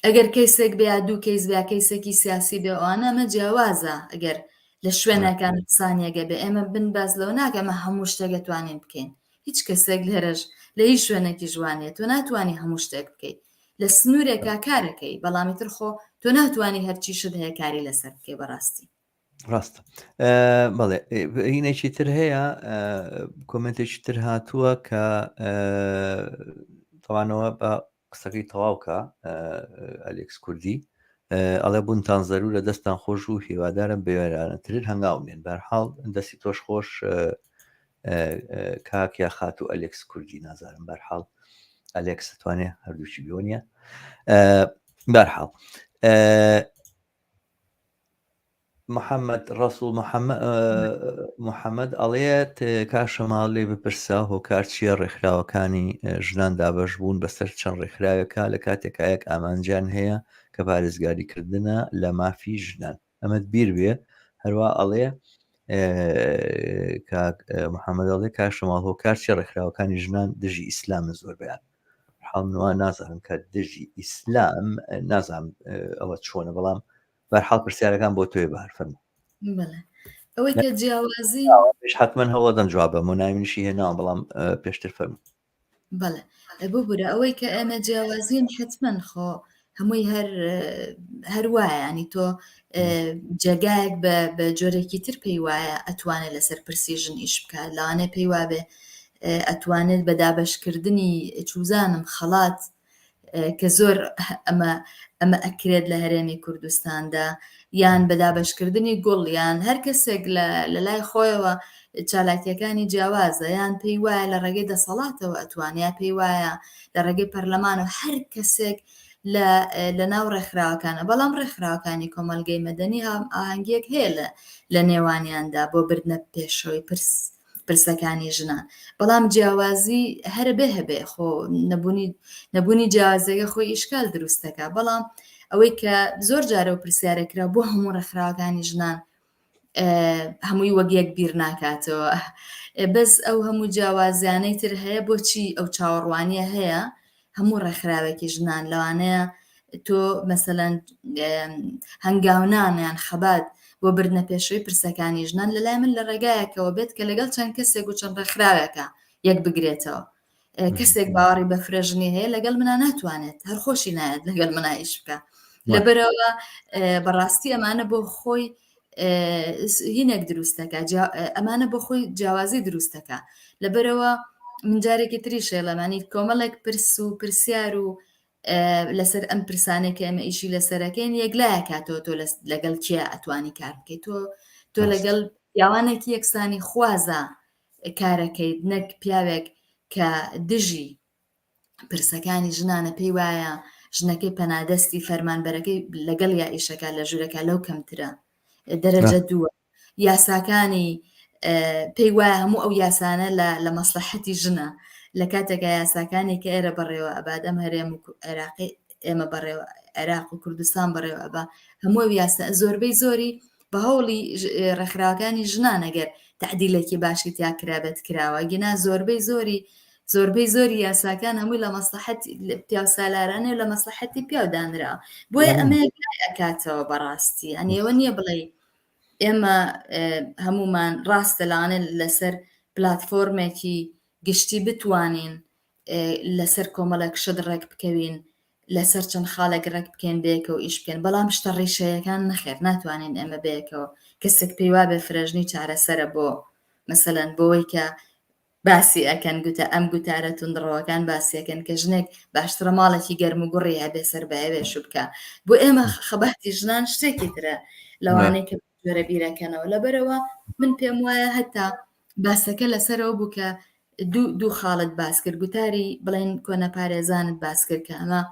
ئەگەر کەیسێک بێ یا دوو کەیس بێ کەیسێکی سیاسی بێ ئەوانە ئەمە جیاوازە ئەگەر لە شوێنەکان سانیەگە بێ ئێمە بن باس لەوە ناکە ئەمە هەموو شتێک دەتوانین بکەین هیچ کەسێک لێرەش لە هیچ شوێنێکی ژوانێت تۆ ناتوانانی هەموو شتێک بکەیت لە سنوورێکا کارەکەی بەڵامی تر خۆ تۆ ناتوانانی هەرچی شت هەیە کاری لەسەر بکەی بەڕاستی ڕاستە بەڵێ هینێکی تر هەیە کۆمنتێکی تر هاتووە کە تەوانەوە بە قسەکەی تەواو کە ئەلێکس کوردی ئەڵێ بوونتان زەرورە دەستان خۆش و هیوادارم بوێرانەتر هەنگاو بنێن بەرحاڵ دەستی تۆش خۆش کاک یا خاتوو ئەلێکس کوردی نازانم بەرحاڵ ئەلێکس توانێ هەردووکی بیۆنیە بەرحاڵ محەممەد ڕەسوڵ محەممەد ئەڵێت کاک شەماڵ لێ بپرسە هۆکار چییە ڕێکخراوەکانی ژنان دابەش بوون بەسەر چەند ڕێکخراوێکا لە کاتێکا یەک ئامانجیان هەیە کە پارێزگاریکردنە لە مافی ژنان ئەمەت بیر بێ هەروە ئەڵێ کاک محەممەد ئەڵێ کاک شەماڵ هۆکار چییە ڕێکخراوەکانی ژنان دژی ئیسلامن زۆربەیان حاڵ من نازانم کە دژی ئیسلام نازانم ئەوە چۆنە بەڵام بەرحاڵ پرسیارەکان بۆ تۆێ بەهار فەرموو. بەڵێ ئەوەی کە جیاوازی حتمما هەوڵدەم جواب بەم و ناوی هێناوە بەڵام پێشتر فەرموو. بەڵێ ببورە ئەوەی کە ئێمە جیاوازین حتمما خۆ هەمووی هەر هەر وایە ینی تۆ جێگایەک بە بە جۆرێکی تر پێی وایە ئەتوانێت لەسەر پرسی ژن ئیش بکات لەوانەیە پێی وابێ ئەتوانێت بە دابەشکردنی چوزانم خەڵات. کە زۆر ئەمە ئەمە ئەکرێت لە هەرێمی کوردستاندا یان بە دابەشکردنی گوڵ یان هەر کەسێک لە لای خۆیەوە چالاکیەکانی جیاوازە یان پێی وایە لە ڕێگەی دەسەڵاتەوە ئەتوان یا پێی وایە لە ڕێگەی پەرلەمان و هەر کەسێک لە لە ناو ڕێکخراوەکانە بەڵام ڕێکخراوەکانی کۆمەلگەی مەدەنی هەم ئاهەنگیەک هەیە لە لە نێوانیاندا بۆ بردنە پێشەوەی پرس پرسەکانی ژنان بەڵام جیاوازی هەرە بێ هەبێ خۆ نەبوونی نەبوونی جیاوازەکە خۆی ئیشکال دروستەکە بەڵام ئەوەی کە زۆر جارە و پرسیارە کرا بۆ هەموو ڕێکخراوەکانی ژنان هەمووی وەک یەک بیر ناکاتەوە بەس ئەو هەموو جیاوازیانەی تر هەیە بۆچی ئەو چاوەڕوانیە هەیە هەموو ڕێکخراوێکی ژنان لەوانەیە تۆ مەسەلەن هەنگاونان یان خەبات بۆ بردنە پێشەوەی پرسەکانی ژنان لە لای من لە ڕێگایەکەوە بێت کە لەگەڵ چەند کەسێک و چەند ڕێکخراوێکە یەک بگرێتەوە کەسێک باوەڕی بە فرەژنی هەیە لەگەڵ منا ناتوانێت هەر خۆشی نایەت لەگەڵ منا ئیش بکە لەبەرەوە بەڕاستی ئەمانە بۆ خۆی هینێک دروستەکە ئەمانە بۆ خۆی جیاوازی دروستەکە لەبەرەوە من جارێکی تری شێڵەمانی کۆمەڵێک پرس و پرسیار و لەسەر ئەم پرسانێک کە ئێمە ئیشی لەسەرەکەین یەکلایە کاتەوە تۆ لەگەڵ کێ ئەتوانی کار بکەیت تۆ تۆ لەگەڵ پیاوانێکی یەکسانی خوازە کارەکەیت نەک پیاوێک کە دژی پرسەکانی ژنانە پێی وایە ژنەکەی پەنادەستی فەرمانبەرەکەی لەگەڵ یا ئیشەکە لە ژوورەکە لەو کەمترە دەرەجە دووە یاساکانی پێی وایە هەموو ئەو یاسانە لە مەسلحەتی ژنە لە کاتێکا یاساکانی کە ئێرە بەڕێوە ئەبات ئەم هەرێم و عێراقی ئێمە بەڕێوە عێراق و کوردستان بەڕێوە ئەبا هەموو یاسا زۆربەی زۆری بە هەوڵی ڕێکخراوەکانی ژنان ئەگەر تعدیلێکی باشی تیا کرابێت کراوە گینا زۆربەی زۆری زۆربەی زۆری یاساکان هەمووی لە مەسلحەت پیاو سالارانە و لە مەسلحەتی پیاو دانرا بۆیە ئەمە ئەکاتەوە بەڕاستی ئەنیەوە نییە بڵێ ئێمە هەمومان ڕاستە لەوانەیە لەسەر پلاتفۆرمێکی گشتی بتوانین لەسەر کۆمەڵێک شت ڕێک بکەوین لەسەر چەند خاڵێک ڕێک بکەین بەیەکەوە ئیش بکەین بەڵام شتە ڕیشەیەکان نەخێر ناتوانین ئێمە بەیەکەوە کەسێک پێی وابێ فرەژنی چارەسەرە بۆ مەسەلەن بۆی کە باسی ئەکەن گوتە ئەم گوتارە توندڕەوەکان باسیەکەن کە ژنێک باشترە ماڵێکی گەرم و گوڕی هەبێ سەر بەوێ شو بکە بۆ ئێمە خەباتی ژنان شتێکی ترە لەوانەیە کە جۆرە بیرەکەنەوە لەبەرەوە من پێم وایە هەتا باسەکە لەسەرەوە بوو کە دوو دوو خاڵت باس کرد گوتاری بڵێن کۆنەپارێزانت باس کرد کە ئەمە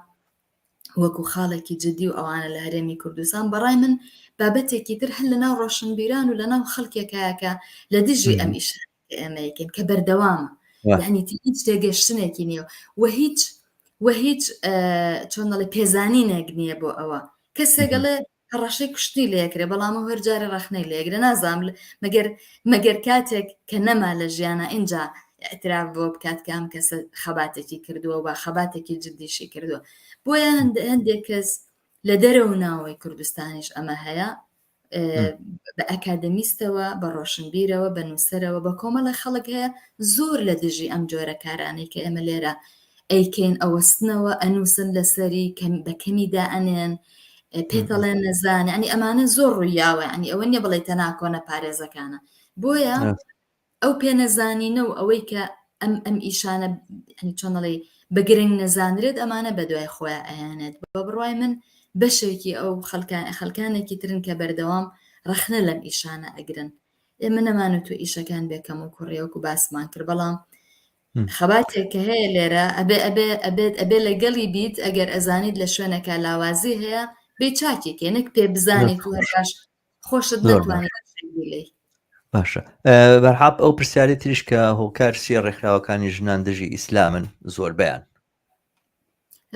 وەکو خاڵێکی جدی و ئەوانە لە هەرێمی کوردستان بەڕای من بابەتێکی تر هەر لەناو ڕۆشنبیران و لەناو خەڵکێکایەکە لە دژی ئەم ئیشە ئێمە یەکەین کە بەردەوامە یعنی هیچ تێگەشتنێکی نییە و هیچ و هیچ چۆن دەڵێ پێزانینێک نییە بۆ ئەوە کەسێک ئەڵێ هەڕەشەی کوشتنی لێکرێ بەڵام ئەو هەر جارێ ڕەخنەی لێگرە نازانم مەگەر مەگەر کاتێک کە نەما لە ژیانە ئینجا اعتراف بۆ بکات کە ئەم کەسە خەباتێکی کردووە و خەباتێکی جددیشی کردووە بۆیە هەندێک کەس لە دەرەوە ناوەی کوردستانیش ئەمە هەیە بە ئەکادەمیستەوە بە ڕۆشنبیرەوە بە نووسەرەوە بە کۆمەڵە خەڵک هەیە زۆر لە دژی ئەم جۆرە کارانەی کە ئێمە لێرە ئەیکەین ئەوەستنەوە ئەنووسن لەسەری کەم بە کەمی دائەنێن پێتەڵێن نەزان ینی ئەمانە زۆر ڕوویاوە ینی ئەوە نییە بڵێ تەنها کۆنە پارێزەکانە بۆیە ئەو پێنەزانینە و ئەوەی کە ئەم ئەم ئیشانە چۆنەڵی بە گرنگ نەزانرێت ئەمانە بە دوای خۆیان ئەیانێت بە بڕوای من بەشێکی ئەو خەڵکان خەڵکانێکی ترن کە بەردەوام ڕەخنە لەم ئیشانە ئەگرن ئێمە نەمان و تۆ ئیشەکان بێکەم و کوڕیەوەکو باسمان کرد بەڵام خەباتێک کە هەیە لێرە ئەبێ ئەبێ ئەبێت ئەبێ لەگەڵی بیت ئەگەر ئەزانیت لە شوێنەکە لاوازی هەیە بێ چاکێکێ نەک پێ بزانیت و هەر باش خۆشت نەتوانیت لێی باشە بەرحاپ ئەو پرسیاری تریش کە هۆکار چیە ڕێکخراوەکانی ژنان دژی ئیسلامن زۆربیان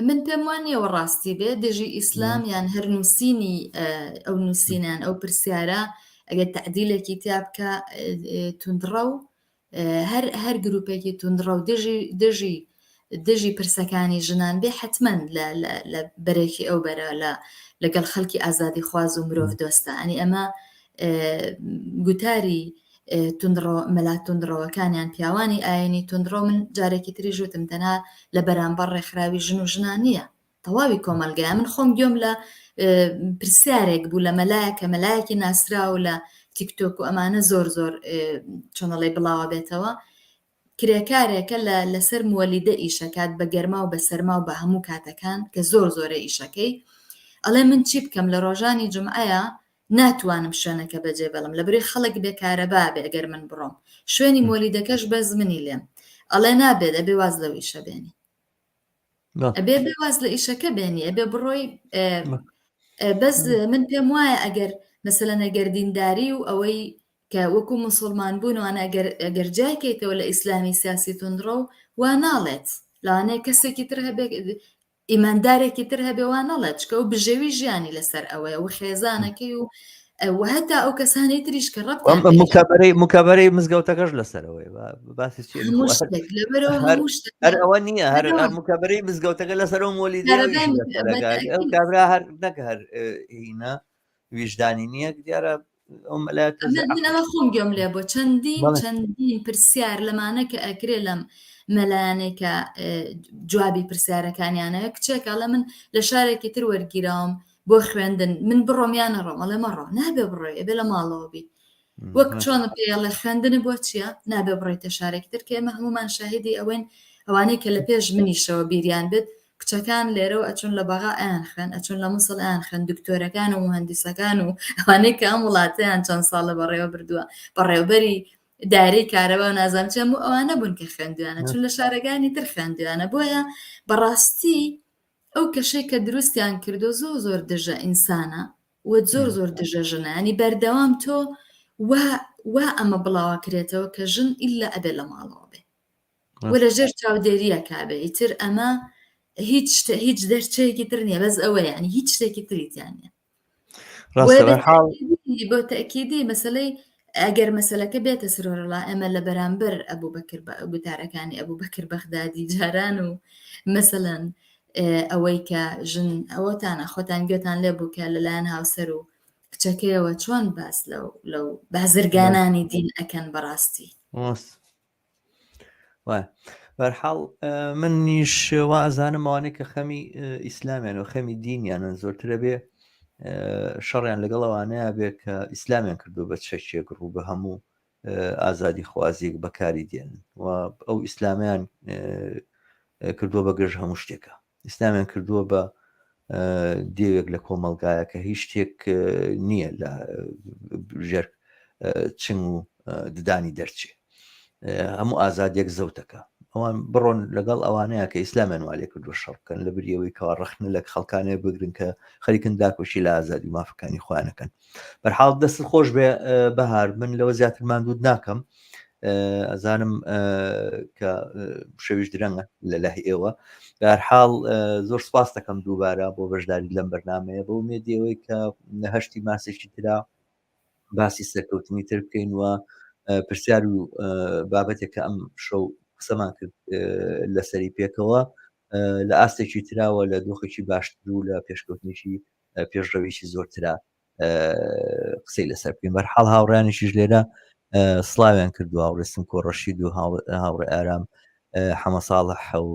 من پێم وان نییەوە ڕاستی بێ دژی ئیسلام یان هەر نووسینی ئەو نووسینیان ئەو پرسیارە ئەگەر تعدیلێکی تیا بکە توندڕە و هەر هەر گروپێکی توندڕەو دژی دژی دژی پرسەکانی ژنان بێ حتمما لە لە بەرێکی ئەو بەرە لە لەگەڵ خەڵکی ئازادی خواز و مرۆڤ دۆستە ئەنی ئەمە گوتاری توندڕۆ مەلا توندڕەوەکانیان پیاوانی ئاینی توندڕۆ من جارێکی تری ژوتم تەنها لە بەرامبەر ڕێکخراوی ژن و ژنان نییە تەواوی کۆمەلگای من خۆم گوێم لە پرسیارێک بوو لە مەلایە کە مەلایەکی ناسراو لە تیکتۆک و ئەمانە زۆر زۆر چۆنەڵی بڵاوە بێتەوە. کرێکارێکە لە لەسەر موەلیدە ئیشەکات بە گەرما و بە سەرما و بە هەموو کاتەکان کە زۆر زۆرە ئیشەکەی ئەڵێ من چی بکەم لە ڕۆژانی جومعەیە ناتوانم شوێنەکە بەجێ بێڵم لەبری خەڵک بێ کارەبا بێ ئەگەر من بڕۆم شوێنی مۆلیدەکەش بەس منی لێم ئەڵێ نابێت ئەبێ واز لەو ئیشە بێنی ئەبێ بێ واز لە ئیشەکە بێنی ئەبێ بڕۆی بەس من پێم وایە ئەگەر مەسەلەن ئەگەر دینداری و ئەوەی کە وەکو مسلمان بوون وانە ئەگەر ئەگەر جیاکەیتەوە لە ئیسلامی سیاسی توندڕەو وا ناڵێت لەوانەیە کەسێکی تر هەبێت ئیماندارێکی تر هەبێ وا نەڵێت چکە و بژێوی ژیانی لەسەر ئەوەیە و خێزانەکەی و و هەتا ئەو کەسانی تریش کە ڕەبتیان ئەم پێ مکابەرەی مکابەرەی مزگەوتەکەش لەسەرەوەی باسی چی هەموو شتێک لەبەرەوە هەر هەموو شتێک هەر ئەوە نییە هەر لەبەرەوە هەر مکابەرەی مزگەوتەکە لەسەرەوە مۆلیدەیە کارەبای ئەویش مت- لەسەرەکە ئەو بەتەئکید کابرا هەر نەک هەر اه، هینە ویژدانی نییە دیارە ئەو مەلایە تۆزێ ئەمە من عەقڵ ئەمە خۆم گوێم لێ بووە چەندین بەڵێ چەندین پرسیار لەمانە کە ئەکرێ لەم مەلایانەی کە اه، جوابی پرسیارەکانیانە کچێک ئەڵێ من لە شارێکی تر وەرگیراوم بۆ خوێندن من بڕۆم یان نەڕۆم ئەڵێ مەڕۆ نابێ بڕۆی ئەبێ لە ماڵەوە بی وەک چۆن پێڵێ خوێندن بۆ چییە نابێ بڕیتە شارێکی تر کە ئێمە هەمومان شاهیدی ئەوەین ئەوانەی کە لە پێش منیشەوە بیریان بێت کچەکان لێرەوە ئەچون لە بەغا ئەیان خوێن ئەچون لە موسڵ ئەیان خوێن دکتۆرەکان و مهندسەکان و ئەوانەی کە ئەم وڵاتەیان چەند ساڵە بەڕێوە بردووە بەڕێوبەری دارەی کارەبا و نازانم چی هەموو ئەوانە بوون کە خوێندویانە چون لە شارەکانی تر خوێندویانە بۆیە بەڕاستی ئەو کەشەی کە دروستیان کردو زۆر زۆر دژە ئینسانە و زۆر زۆر دژە ژنە ینی بەردەوام تۆ وا وا ئەمە بڵاوە کرێتەوە کە ژن ئیلا ئەبێ لە ماڵەوە بێ و لە ژێر چاودێریەکە بێ ئیتر ئەمە هیچ هیچ دەرچەیەکی تر نییە بەس ئەوە یعنی هیچ شتێکی تری تیا نییە ڕاستە بەرحاڵ بۆ تەکیدی مەسلەی ئەگەر مەسلەکە بێتە سرۆرەڵا ئێمە لە بەرامبەر ئەبوو بەکر بە گوتارەکانی ئەبوو بەکر بەغدادی جاران و مەسەەن ئەوەی کە ژن ئەوەتانە خۆتان گوێتان لێ بوو کە لەلایەن هاوسەر و کچەکەیەوە چۆن باس لەو لەو بازرگانانی دین ئەکەن بەڕاستی بەرحاڵ منیش وا ئەزانم ئەوانەی کە خەمی ئیسلامیان و خەمی دینیانن زۆرترە بێ شەڕیان لەگەڵ ئەوانەیە بێ کە ئیسلامیان کردو بە چەکێک ڕوو بە هەموو ئازادی خوازیەک بەکاری دێن و ئەو ئیسلامیان کردووە بە گەژ هەموو شتێکە ئیسلامیان کردووە بە دێوێک لە کۆمەڵگایە کە هیچ شتێک نییە لە ژێر چنگ و ددانی دەرچێ هەموو ئازادیەک زەوتەکە ئەوان بڕۆن لەگەڵ ئەوانەیە کە ئیسلامیان والێ کردووە شەڕ بکەن لە بریەوەی کەوا ڕەخنە لە خەڵکانێ بگرن کە خەریکن داکۆکی لە ئازادی و مافەکانی خۆیانەکەن بەرحاڵ دەست خۆش بێ بەهار من لەوە زیاتر ماندووت ناکەم ئەزانم کە شەویش درەنگە لە لای ئێوە بەرحاڵ زۆر سپاس دەکەم دووبارە بۆ بەشداری لەم بەرنمەیە بۆ مێدیەوەی کە هەشتی ماسێکی ترا باسی سەرکەوتنی تر بکەین و پرسیار و بابەتێک کە ئەم شەو قسەمان کرد لەسەری پێکەوە لە ئاستێکی تراوە لە دۆخێکی باشتر و لە پێشکەوتنێکی پێشڕەویی زۆرترا قسەی لەسەر بکەین بەرحاڵ هاوڕیانیشیش لێرە سلاویان کردو هاوڕێ سمکۆ ڕەشید و هاوڕێ ئارام حەمە ساڵح و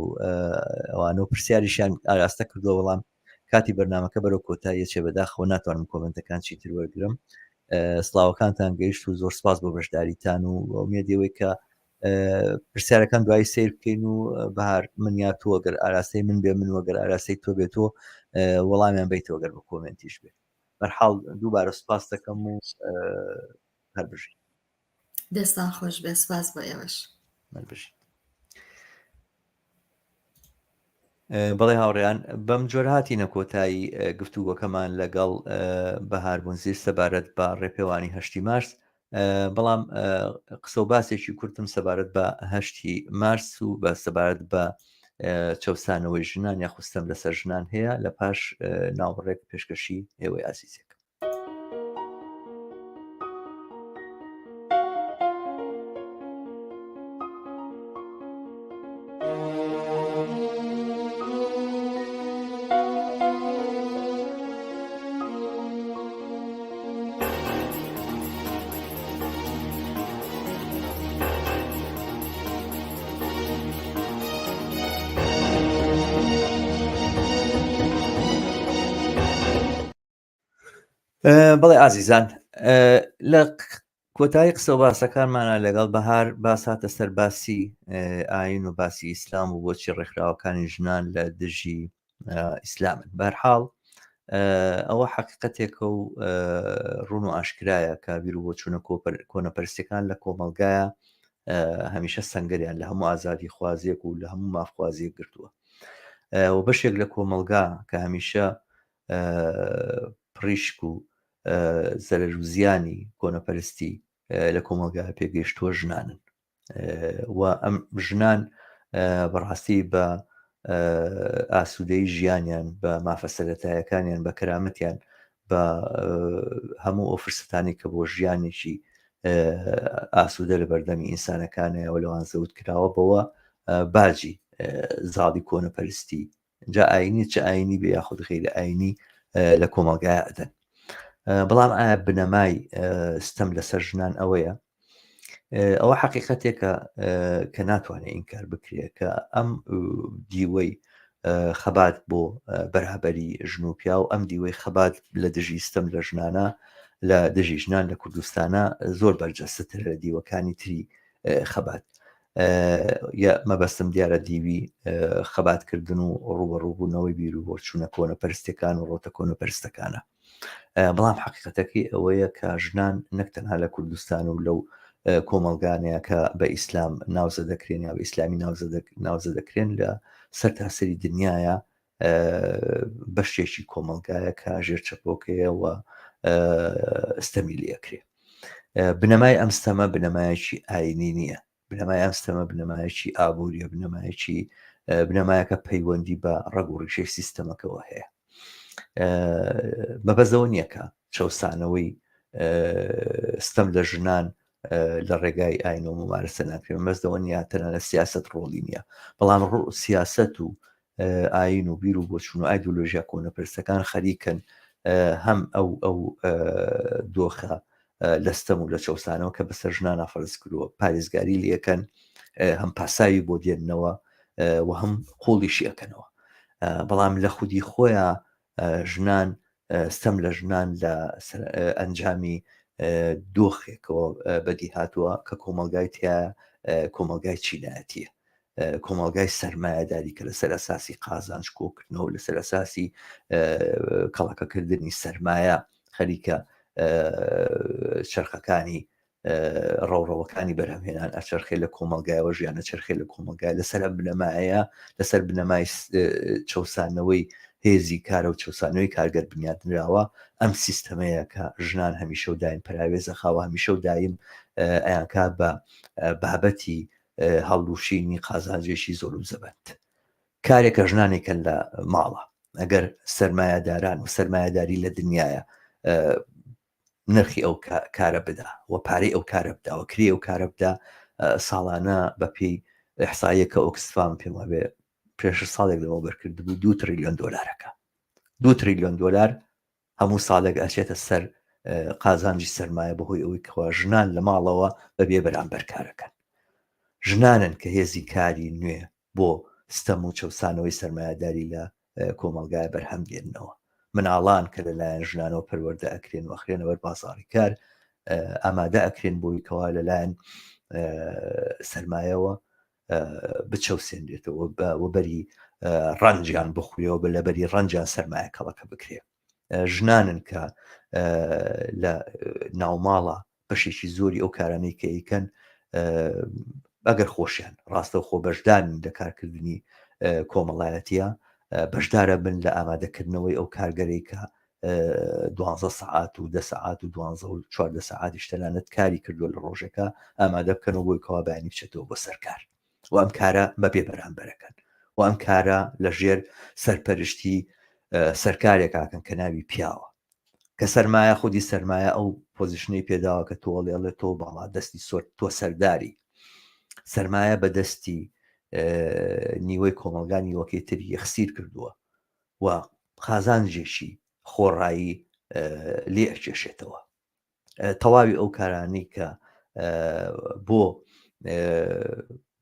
ئەوانە و پرسیاریشیان ئاراستە کردووە بەڵام کاتی بەرنمەکە بەرەو کۆتاییە چێ بەداخەوە ناتوانم کۆمنتەکان چیتر وەرگرم سلااوەکانتان گەیشت و زۆر سپاس بۆ بەشداریتان و ئومێدیەوەی کە پرسیارەکان دوایی سیر بکەین و بەهار من یا تۆ گەر ئاراستەی من بێ من وەگەر ئاراستەی تۆ بێت تۆ وەڵامیان بیتەوە گەر بە کۆمنتیش بێت بەرحاڵ دووبارە سپاس دەکەم و هەر بژی دەستان خۆش بێ سپاس بۆ ئێوەش بژی بەڵێ هاوڕێیان بەم جۆر هاتینە کۆتایی گفتوگۆکەمان لەگەڵ بەهار بونزیر سەبارەت بە ڕێپێوانی هەشتی مارس بەڵام قسە و باسێکی کورتم سەبارەت بە هەشتی مارس و بە سەبارەت بە چەسانەوەی ژنان یاخستەم لەسەر ژنان هەیە لە پاش ناوڕێک پێشکەشی ئێوەی ئازیزێک. بەڵێ ئازیزان لە کۆتایی قسە و باسەکانمانە لەگەڵ بەهار باس هاتە سەر باسی ئاین و باسی ئیسلام و بۆچی ڕێکخراوەکانی ژنان لە دژی ئیسلامن بەرحاڵ ئەوە حقیقەتێکە و ڕون و ئاشکرایە کە بیر و بۆچوونە کۆنەپەرستەکان لە کۆمەلگایە هەمیشە سنگەریان لە هەموو ئازادی خوازیەک و لە هەموو مافخوازیەک گرتووە و بەشێک لە کۆمەلگا کە هەمیشە پڕیشک و زەرەر و زیانی کۆنەپەرستی لە کۆمەڵگا پێگەیشتووە ژنانن و ئەم ژنان بەڕاستی بە ئاسوودەی ژیانیان بە مافە سەرەتایەکانیان بە کەرامەتیان بە هەموو ئەو فرسەتانی کە بۆ ژیانێکی ئاسوودە لە بەردەمی ئینسانەکانەوە لەوان زەوت کراوە بەوە باجی زاڵی کۆنەپەرستی جا ئاینی چ ئاینی بێ یاخود غیرە ئاینی لە کۆمەڵگای ئەدەن بەڵام ئایا بنەمای ستەم لەسەر ژنان ئەوەیە ئەوە حقیقەتێکە کە ناتوانێت ئینکار بکرێت کە ئەم دیوەی خەبات بۆ بەرابەری ژن و پیا و ئەم دیوەی خەبات لە دژی ستەم لە ژنانە لە دژی ژنان لە کوردستانە زۆر بەرجەستەتر لە دیوەکانی تری خەبات مەبەستم دیارە دیوی خەباتکردن و ڕوبەڕووبوونەوەی بیر و بۆچوونە کۆنە پەرستەکان و ڕۆتە کۆنە پەرستەکانە بەڵام حقیقەتەکەی ئەوەیە کە ژنان نەک تەنها لە کوردستان و لەو کۆمەلگانەیە کە بە ئیسلام ناوزە دەکرێن یا بە ئیسلامی ناوزە دەکرێن لە سەرتاسەری دنیاە بەشێکی کۆمەلگایە کە ژێر چەپۆکەیە و ستەمی لەکرێ بنەمای ئەم ستەمە بنەمایەکی ئاینی نییە بنەمای ئەم ستەمە بنەمایەکی ئابووریە بنەمایەکی بنەمایەکە پەیوەندی بە ڕەگ و ڕیشەی سیستەمەکەەوە هەیە مەبەزەوە نییە کە چەسانەوەی ستەم لە ژنان لە ڕێگای ئاین و ممارەسە ناکرێت مەزەوە نییە تەنانە سیاست ڕۆڵی نییە بەڵام سیاست و ئاین و بیر و بۆچون و ئایدۆلۆژیا کۆنەپەرستەکان خەریکن هەم ئەو ئەو دۆخە لە ستەم و لە چەوسانەوە کە بەسەر ژنانە فەرز کردووە پارێزگاری لەکەن هەم پاساوی بۆ دێننەوە و هەم قوڵیشی ئەەکەنەوە بەڵام لە خودی خۆیان ژنان ستەم لە ژنان لە ئەنجامی دۆخێکەوە بەدی هاتووە کە کۆمەلگای تیا کۆمەلگای چینایەتیە کۆمەڵگای سەرمایەداری کە لەسەر ئەساسی قازانج کۆکردنەوە لەسەر ئەساسی کەڵەکەکردنی سەرمایە خەریکە چرخەکانی ڕەوڕەوەکانی بەرهەمهێنان ئەچەرخێ لە کۆمەلگایەوە ژیانە چرخێ لە کۆمەلگای لەسەر ئەم بنەمایە لەسەر بنەمای چەسانەوەی هێزی کارە و چەسانەوەی کارگەر بنیادنراوە ئەم سیستەمەیە کە ژنان هەمیشە و دایم پراوێزە خاوە هەمیشە و دایم ئەیانکا بە بابەتی هەڵلوشینی قازانجێکی زۆر و زەبەند کارێکە ژنانێکە لە ماڵە ئەگەر سەرمایەداران و سەرمایەداری لە دنیاە نرخی ئەو کارە بدا و پارەی ئەو کارە بدا و کری ئەو کارە بدا ساڵانە بەپێی ئەحسایەکە ئۆکسفام پێم وابێ پێش ساڵێک لەمەوبەر کردبوو دو تریلیۆن دۆلارەکە دو تریلیۆن دۆلار هەموو ساڵێک ئەچێتە سەر قازانجی سەرمایە بەهۆی ئەوەی کەوا ژنان لە ماڵەوە بە بێ بەرامبەر کارەکەن. ژنانن کە هێزی کاری نوێ بۆ ستەم و چەوسانەوەی سەرمایەداری لە کۆمەڵگای بەرهەم دێننەوە. مناڵان کە لەلایەن ژنانەوە پەروەردە ئەکرێن و ئەخرێنە بەر بازاڕی کار ئامادە ئەکرێن بۆی کەوا لەلایەن سەرمایەوە بچەوسێنرێتەوە وەبەری ڕەنجیان بخورێەوە بە لەبەری ڕەنجیان سەرمایە کەڵەکە بکرێ ژنانن کە لە ناوماڵە بەشێکی زۆری ئەو کارانەی کە ئەیکەن ئەگەر خۆشیان ڕاستە خۆ بەشدارن لە کارکردنی کۆمەڵایەتیە بەشدارە بن لە ئامادەکردنەوەی ئەو کارگەرەی کە دوانزە سەعات و دە سەعات و دوانزە و چواردە سەعاتیش تەنانەت کاری کردووە لە ڕۆژەکە ئامادە بکەنەوە بۆی کەوا بەیانی بچێتەوە بۆ سەر کار و ئەم کارە بەبێ بەرامبەرەکەن و ئەم کارە لە ژێر سەرپەرشتی سەرکارێکاکەن کە ناوی پیاوە کە سەرمایە خودی سەرمایە ئەو position ەی پێداوە کە تۆڵێڵێ تۆ باڵا دەستی سۆر تۆ سەرداری سەرمایە بە دەستی نیوەی کۆمەلگا نیوەکەی تر یەخسیر کردووە و قازانجێکی خۆڕایی لێ ئەکێشێتەوە تەواوی ئەو کارانەی کە بۆ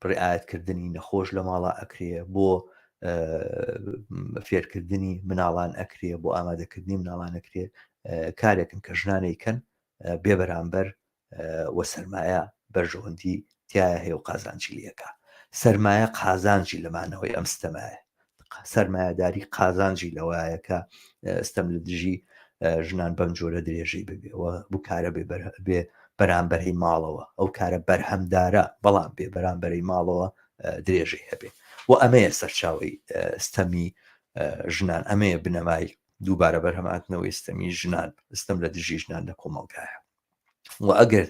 ڕعاەتکردنی نەخۆش لە ماڵا ئەکرێ بۆ فێرکردنی مناڵان ئەکرێ بۆ ئامادەکردنی مناڵان ئەکرێ کارێکن کە ژنانەیکەن بێ بەرامبەر. و سەرمایە بەرژەوەندی تیایا هەیە و قازانجی لێکا. سەرمایە قازانجی لە مانەوەی ئەم ستەمایە. سەرمایەداری قازانجی لەوایە کە ستەم لە دژی ژنان بەم جۆرە درێژەی ببێ و بوو کارە بێ بێ بەرامبەرەی ماڵەوە ئەو کارە بەرهەمدارە بەڵام بێ بەرامبەرەی ماڵەوە درێژەی هەبێ و ئەمەیە سەرچاوی ستەمی ژنان ئەمەیە بنەمای دووبارە بەرهەماتنەوەی ستەمی ژنان ستەم لە دژی ژنان لە کۆمەڵگایە و ئەگەر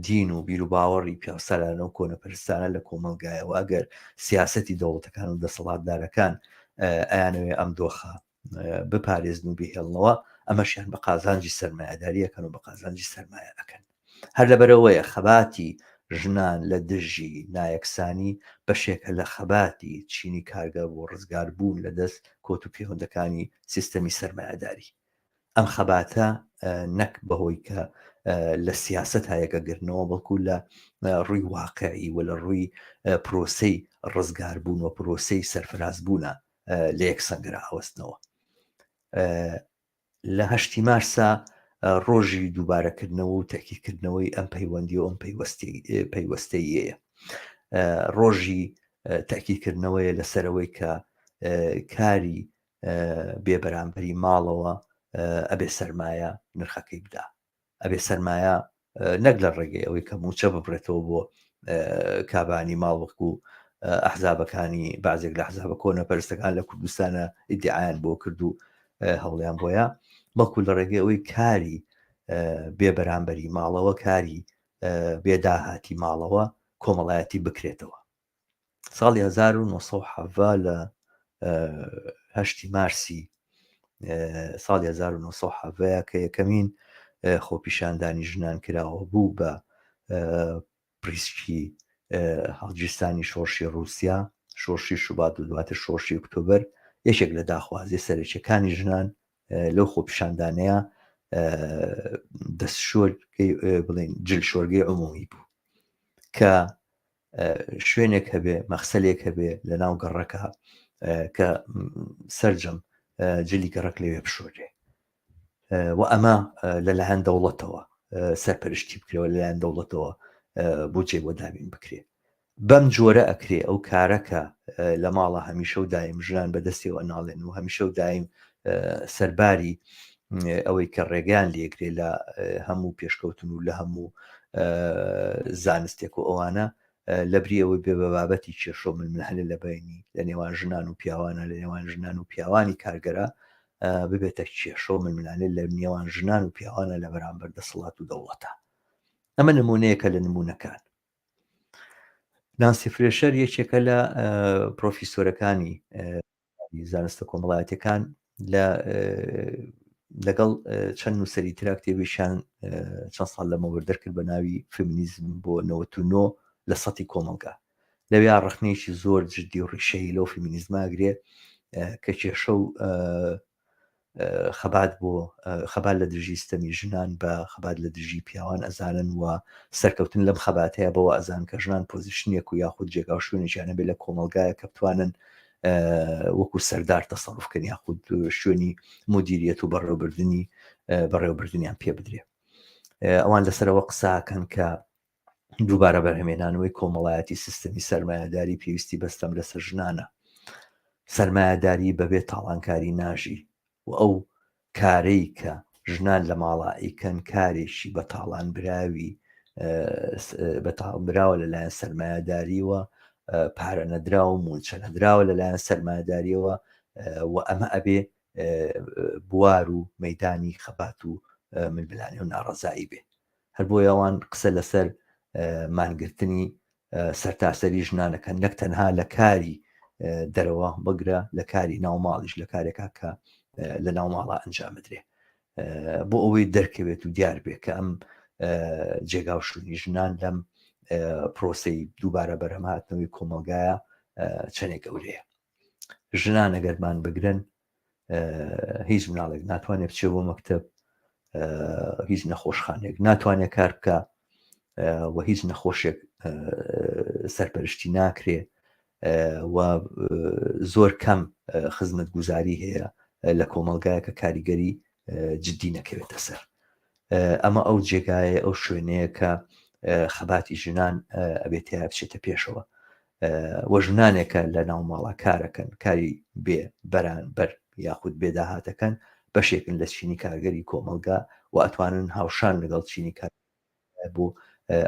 دین و بیروباوەڕی پیاوسالانە و کۆنەپەرستانە لە کۆمەڵگایە و ئەگەر سیاسەتی دەوڵەتەکان و دەسەڵاتدارەکان ئەیانەوێ ئەم دۆخە بپارێزن و بهێڵنەوە ئەمەشیان بە قازانجی سەرمایەداریەکەن و بە قازانجی سەرمایە ئەکەن هەر لەبەرەوەیە خەباتی ژنان لە دژی نایەکسانی بەشێکە لە خەباتی چینی کارگەر بۆ ڕزگاربوون لە دەست کۆت و پێوەندەکانی سیستەمی سەرمایەداری. ئەم خەباتە نەک بەهۆی کە لە سیاسەت هایەکەگرنەوە بەڵکو لە ڕووی واقعی و لە ڕووی پرۆسەی ڕزگاربوون و پرۆسەی سەرفرازبوونە لە یەک سەنگەرا ئەوەستنەوە. لە هەشتی مارسا ڕۆژی دووبارەکردنەوە و تەکیدکردنەوەی ئەم پەیوەندی و ئەم پەیوەستەیەیە. ڕۆژی تەکیدکردنەوەیە لەسەرەوەی کە کاری بێ بەرامبەری ماڵەوە ئەبێ سەرمایە نرخەکەی بدا. ئەبێ سەرمایە نەک لە ڕێگەی ئەوەی کە موچە ببرێتەوە بۆ کابانی ماڵ وەکو ئەحزابەکانی بازێک لە حزابە کۆنە پەرستەکان لە کوردستانە ئیدعایان بۆ کرد و هەوڵیان بۆیە بەڵکو لە ڕێگەی ئەوەی کاری بێ بەرامبەری ماڵەوە کاری بێداهاتی ماڵەوە کۆمەڵایەتی بکرێتەوە ساڵی 1970 لە هەشتی مارسی ساڵی 1970 کە یەکەمین خۆپیشاندانی ژنان کراوە بوو بە پریسکی هەڵگیرسانی شۆڕشی ڕووسیا شۆڕشی شوبات و دواتر شۆڕشی ئۆکتۆبەر یەکێک لە داخوازی سەرەکیەکانی ژنان لەو خۆپیشاندانەیە دەستشۆرگەی بڵێن جل شۆرگەی عمومی بوو کە شوێنێک هەبێ مەخسەلێک هەبێ لە ناو گەڕەکە کە سرجەم جلی گەڕک لەوێ بشۆرێ و ئەمە لەلایەن دەوڵەتەوە سەرپەرشتی بکرێەوە لەلایەن دەوڵەتەوە بودجەی بۆ دابین بکرێ بەم جۆرە ئەکرێ ئەو کارە کە لە ماڵە هەمیشە و دایم ژنان بەدەستیەوە ناڵێن و هەمیشە و دایم سەرباری ئەوەی کە ڕێگەیان لێگرێ لە هەموو پێشکەوتن و لە هەموو زانستێک و ئەوانە لەبری ئەوەی بێ بە بابەتی کێشە و ململانێ لە بینی لە نێوان ژنان و پیاوانە لە نێوان ژنان و پیاوانی کارگەرە ببێتە کێشە و ململانێ لە نێوان ژنان و پیاوانە لە بەرامبەر دەسەڵات و دەوڵەتە ئەمە نمونەیەکە لە نمونەکان نانسی فرێشەر یەکێکە لە پرۆفیسۆرەکانی زانستە کۆمەڵایەتەکان لە لەگەڵ چەند نووسری ترا کتێبیشیان چەند ساڵ لەمەوبەر دەرکرد بە ناوی فێمینیزم بۆ 99 لە سەتی کۆمەڵگا لەویا ڕخنەیەکی زۆر جددی و ڕیشەیی لەو فێمینیزماگرێ کە کێشە و خەبات بۆ خەبات لە دژی ستەمی ژنان بە خەبات لە دژی پیاوان ئەزانن و سەرکەوتن لەم خەباتەیە بەوە ئەزان کە ژنان position ێک و یاخود جێگا و شوێنێکیان هەبێت لە کۆمەڵگایە کە بتوانن وەکو سەردار تەسەڕوف کەن یاخود شوێنی مدیریەت و بەڕێوەبردنی بەڕێوەبردنیان پێ بدرێ ئەوان لەسەرەوە قساکەن کە دووبارە بەرهەمێنانەوەی کۆمەڵایەتی سیستەمی سەرمایەداری پێویستی بەستەم لەسەر ژنانە سەرمایەداری بەبێ تاڵانکاری ناژی و ئەو کارەی کە ژنان لە ماڵا ئەیکەن کارێکی بە تاڵان براوی بە تاڵ براوە لەلایەن سەرمایەداریوە پارە نەدراوە و موچە نەدراوە لەلایەن سەرمایەداریەوە و ئەمە ئەبێ بوار و مەدانی خەبات و ململانێ و ناڕەزایی بێ هەر بۆیە ئەوان قسە لەسەر مانگرتنی سەرتاسەری ژنانەکەن نەک تەنها لە کاری دەرەوە بگرە لە کاری ناوماڵیش لە کارێکا کە لە ناوماڵا ئەنجام بدرێ بۆ ئەوەی دەرکەوێت و دیار بێ کە ئەم جێگا و شوێنی ژنان لەم پرۆسەی دووبارە بەرهەمهاتنەوەی کۆمەلگایە چەندێک گەورەیە ژنان ئەگەرمان بگرن هیچ مناڵێک ناتوانێت بچێ بۆ مەکتب هیچ نەخۆشخانێک ناتوانێت کار بکە و هیچ نەخۆشێک سەرپەرشتی ناکرێ و زۆر کەم خزمەت گوزاری هەیە لە کۆمەلگایە کە کاریگەری جددی نەکەوێتە سەر. ئەمە ئەو جێگایە ئەو شوێنەیە کە خەباتی ژنان ئەبێت تیا بچێتە پێشەوە وە ژنانێکە لە ناو ماڵا کارەکەن کاری بێ بەران بەر یاخود بێداهاتەکەن بەشێکن لە چینی کارگەری کۆمەلگا و ئەتوانن هاوشان لەگەڵ چینی کار بۆ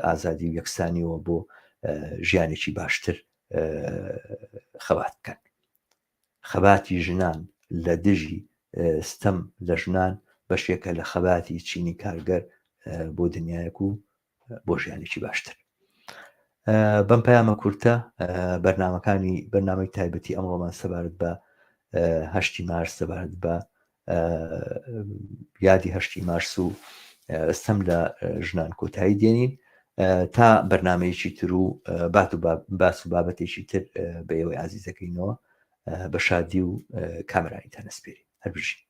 ئازادی و یەکسانیەوە بۆ ژیانێکی باشتر خەبات بکەن. خەباتی ژنان لە دژی ستەم لە ژنان بەشێکە لە خەباتی چینی کارگەر بۆ دنیایەک و بۆ ژیانێکی باشتر. بەم پەیامە کورتە بەرنمەکانی بەرنامەی تایبەتی ئەمڕۆمان سەبارەت بە هەشتی مارس سەبارەت بە یادی هەشتی مارس و ستەم لە ژنان کۆتایی دێنین تا بەرنمەیەکی تر و بات و باس و بابەتێکی تر بە ئێوەی ئازیزەکەینەوە بە شادی و کامرانی تەنەسپێری هەر بژین.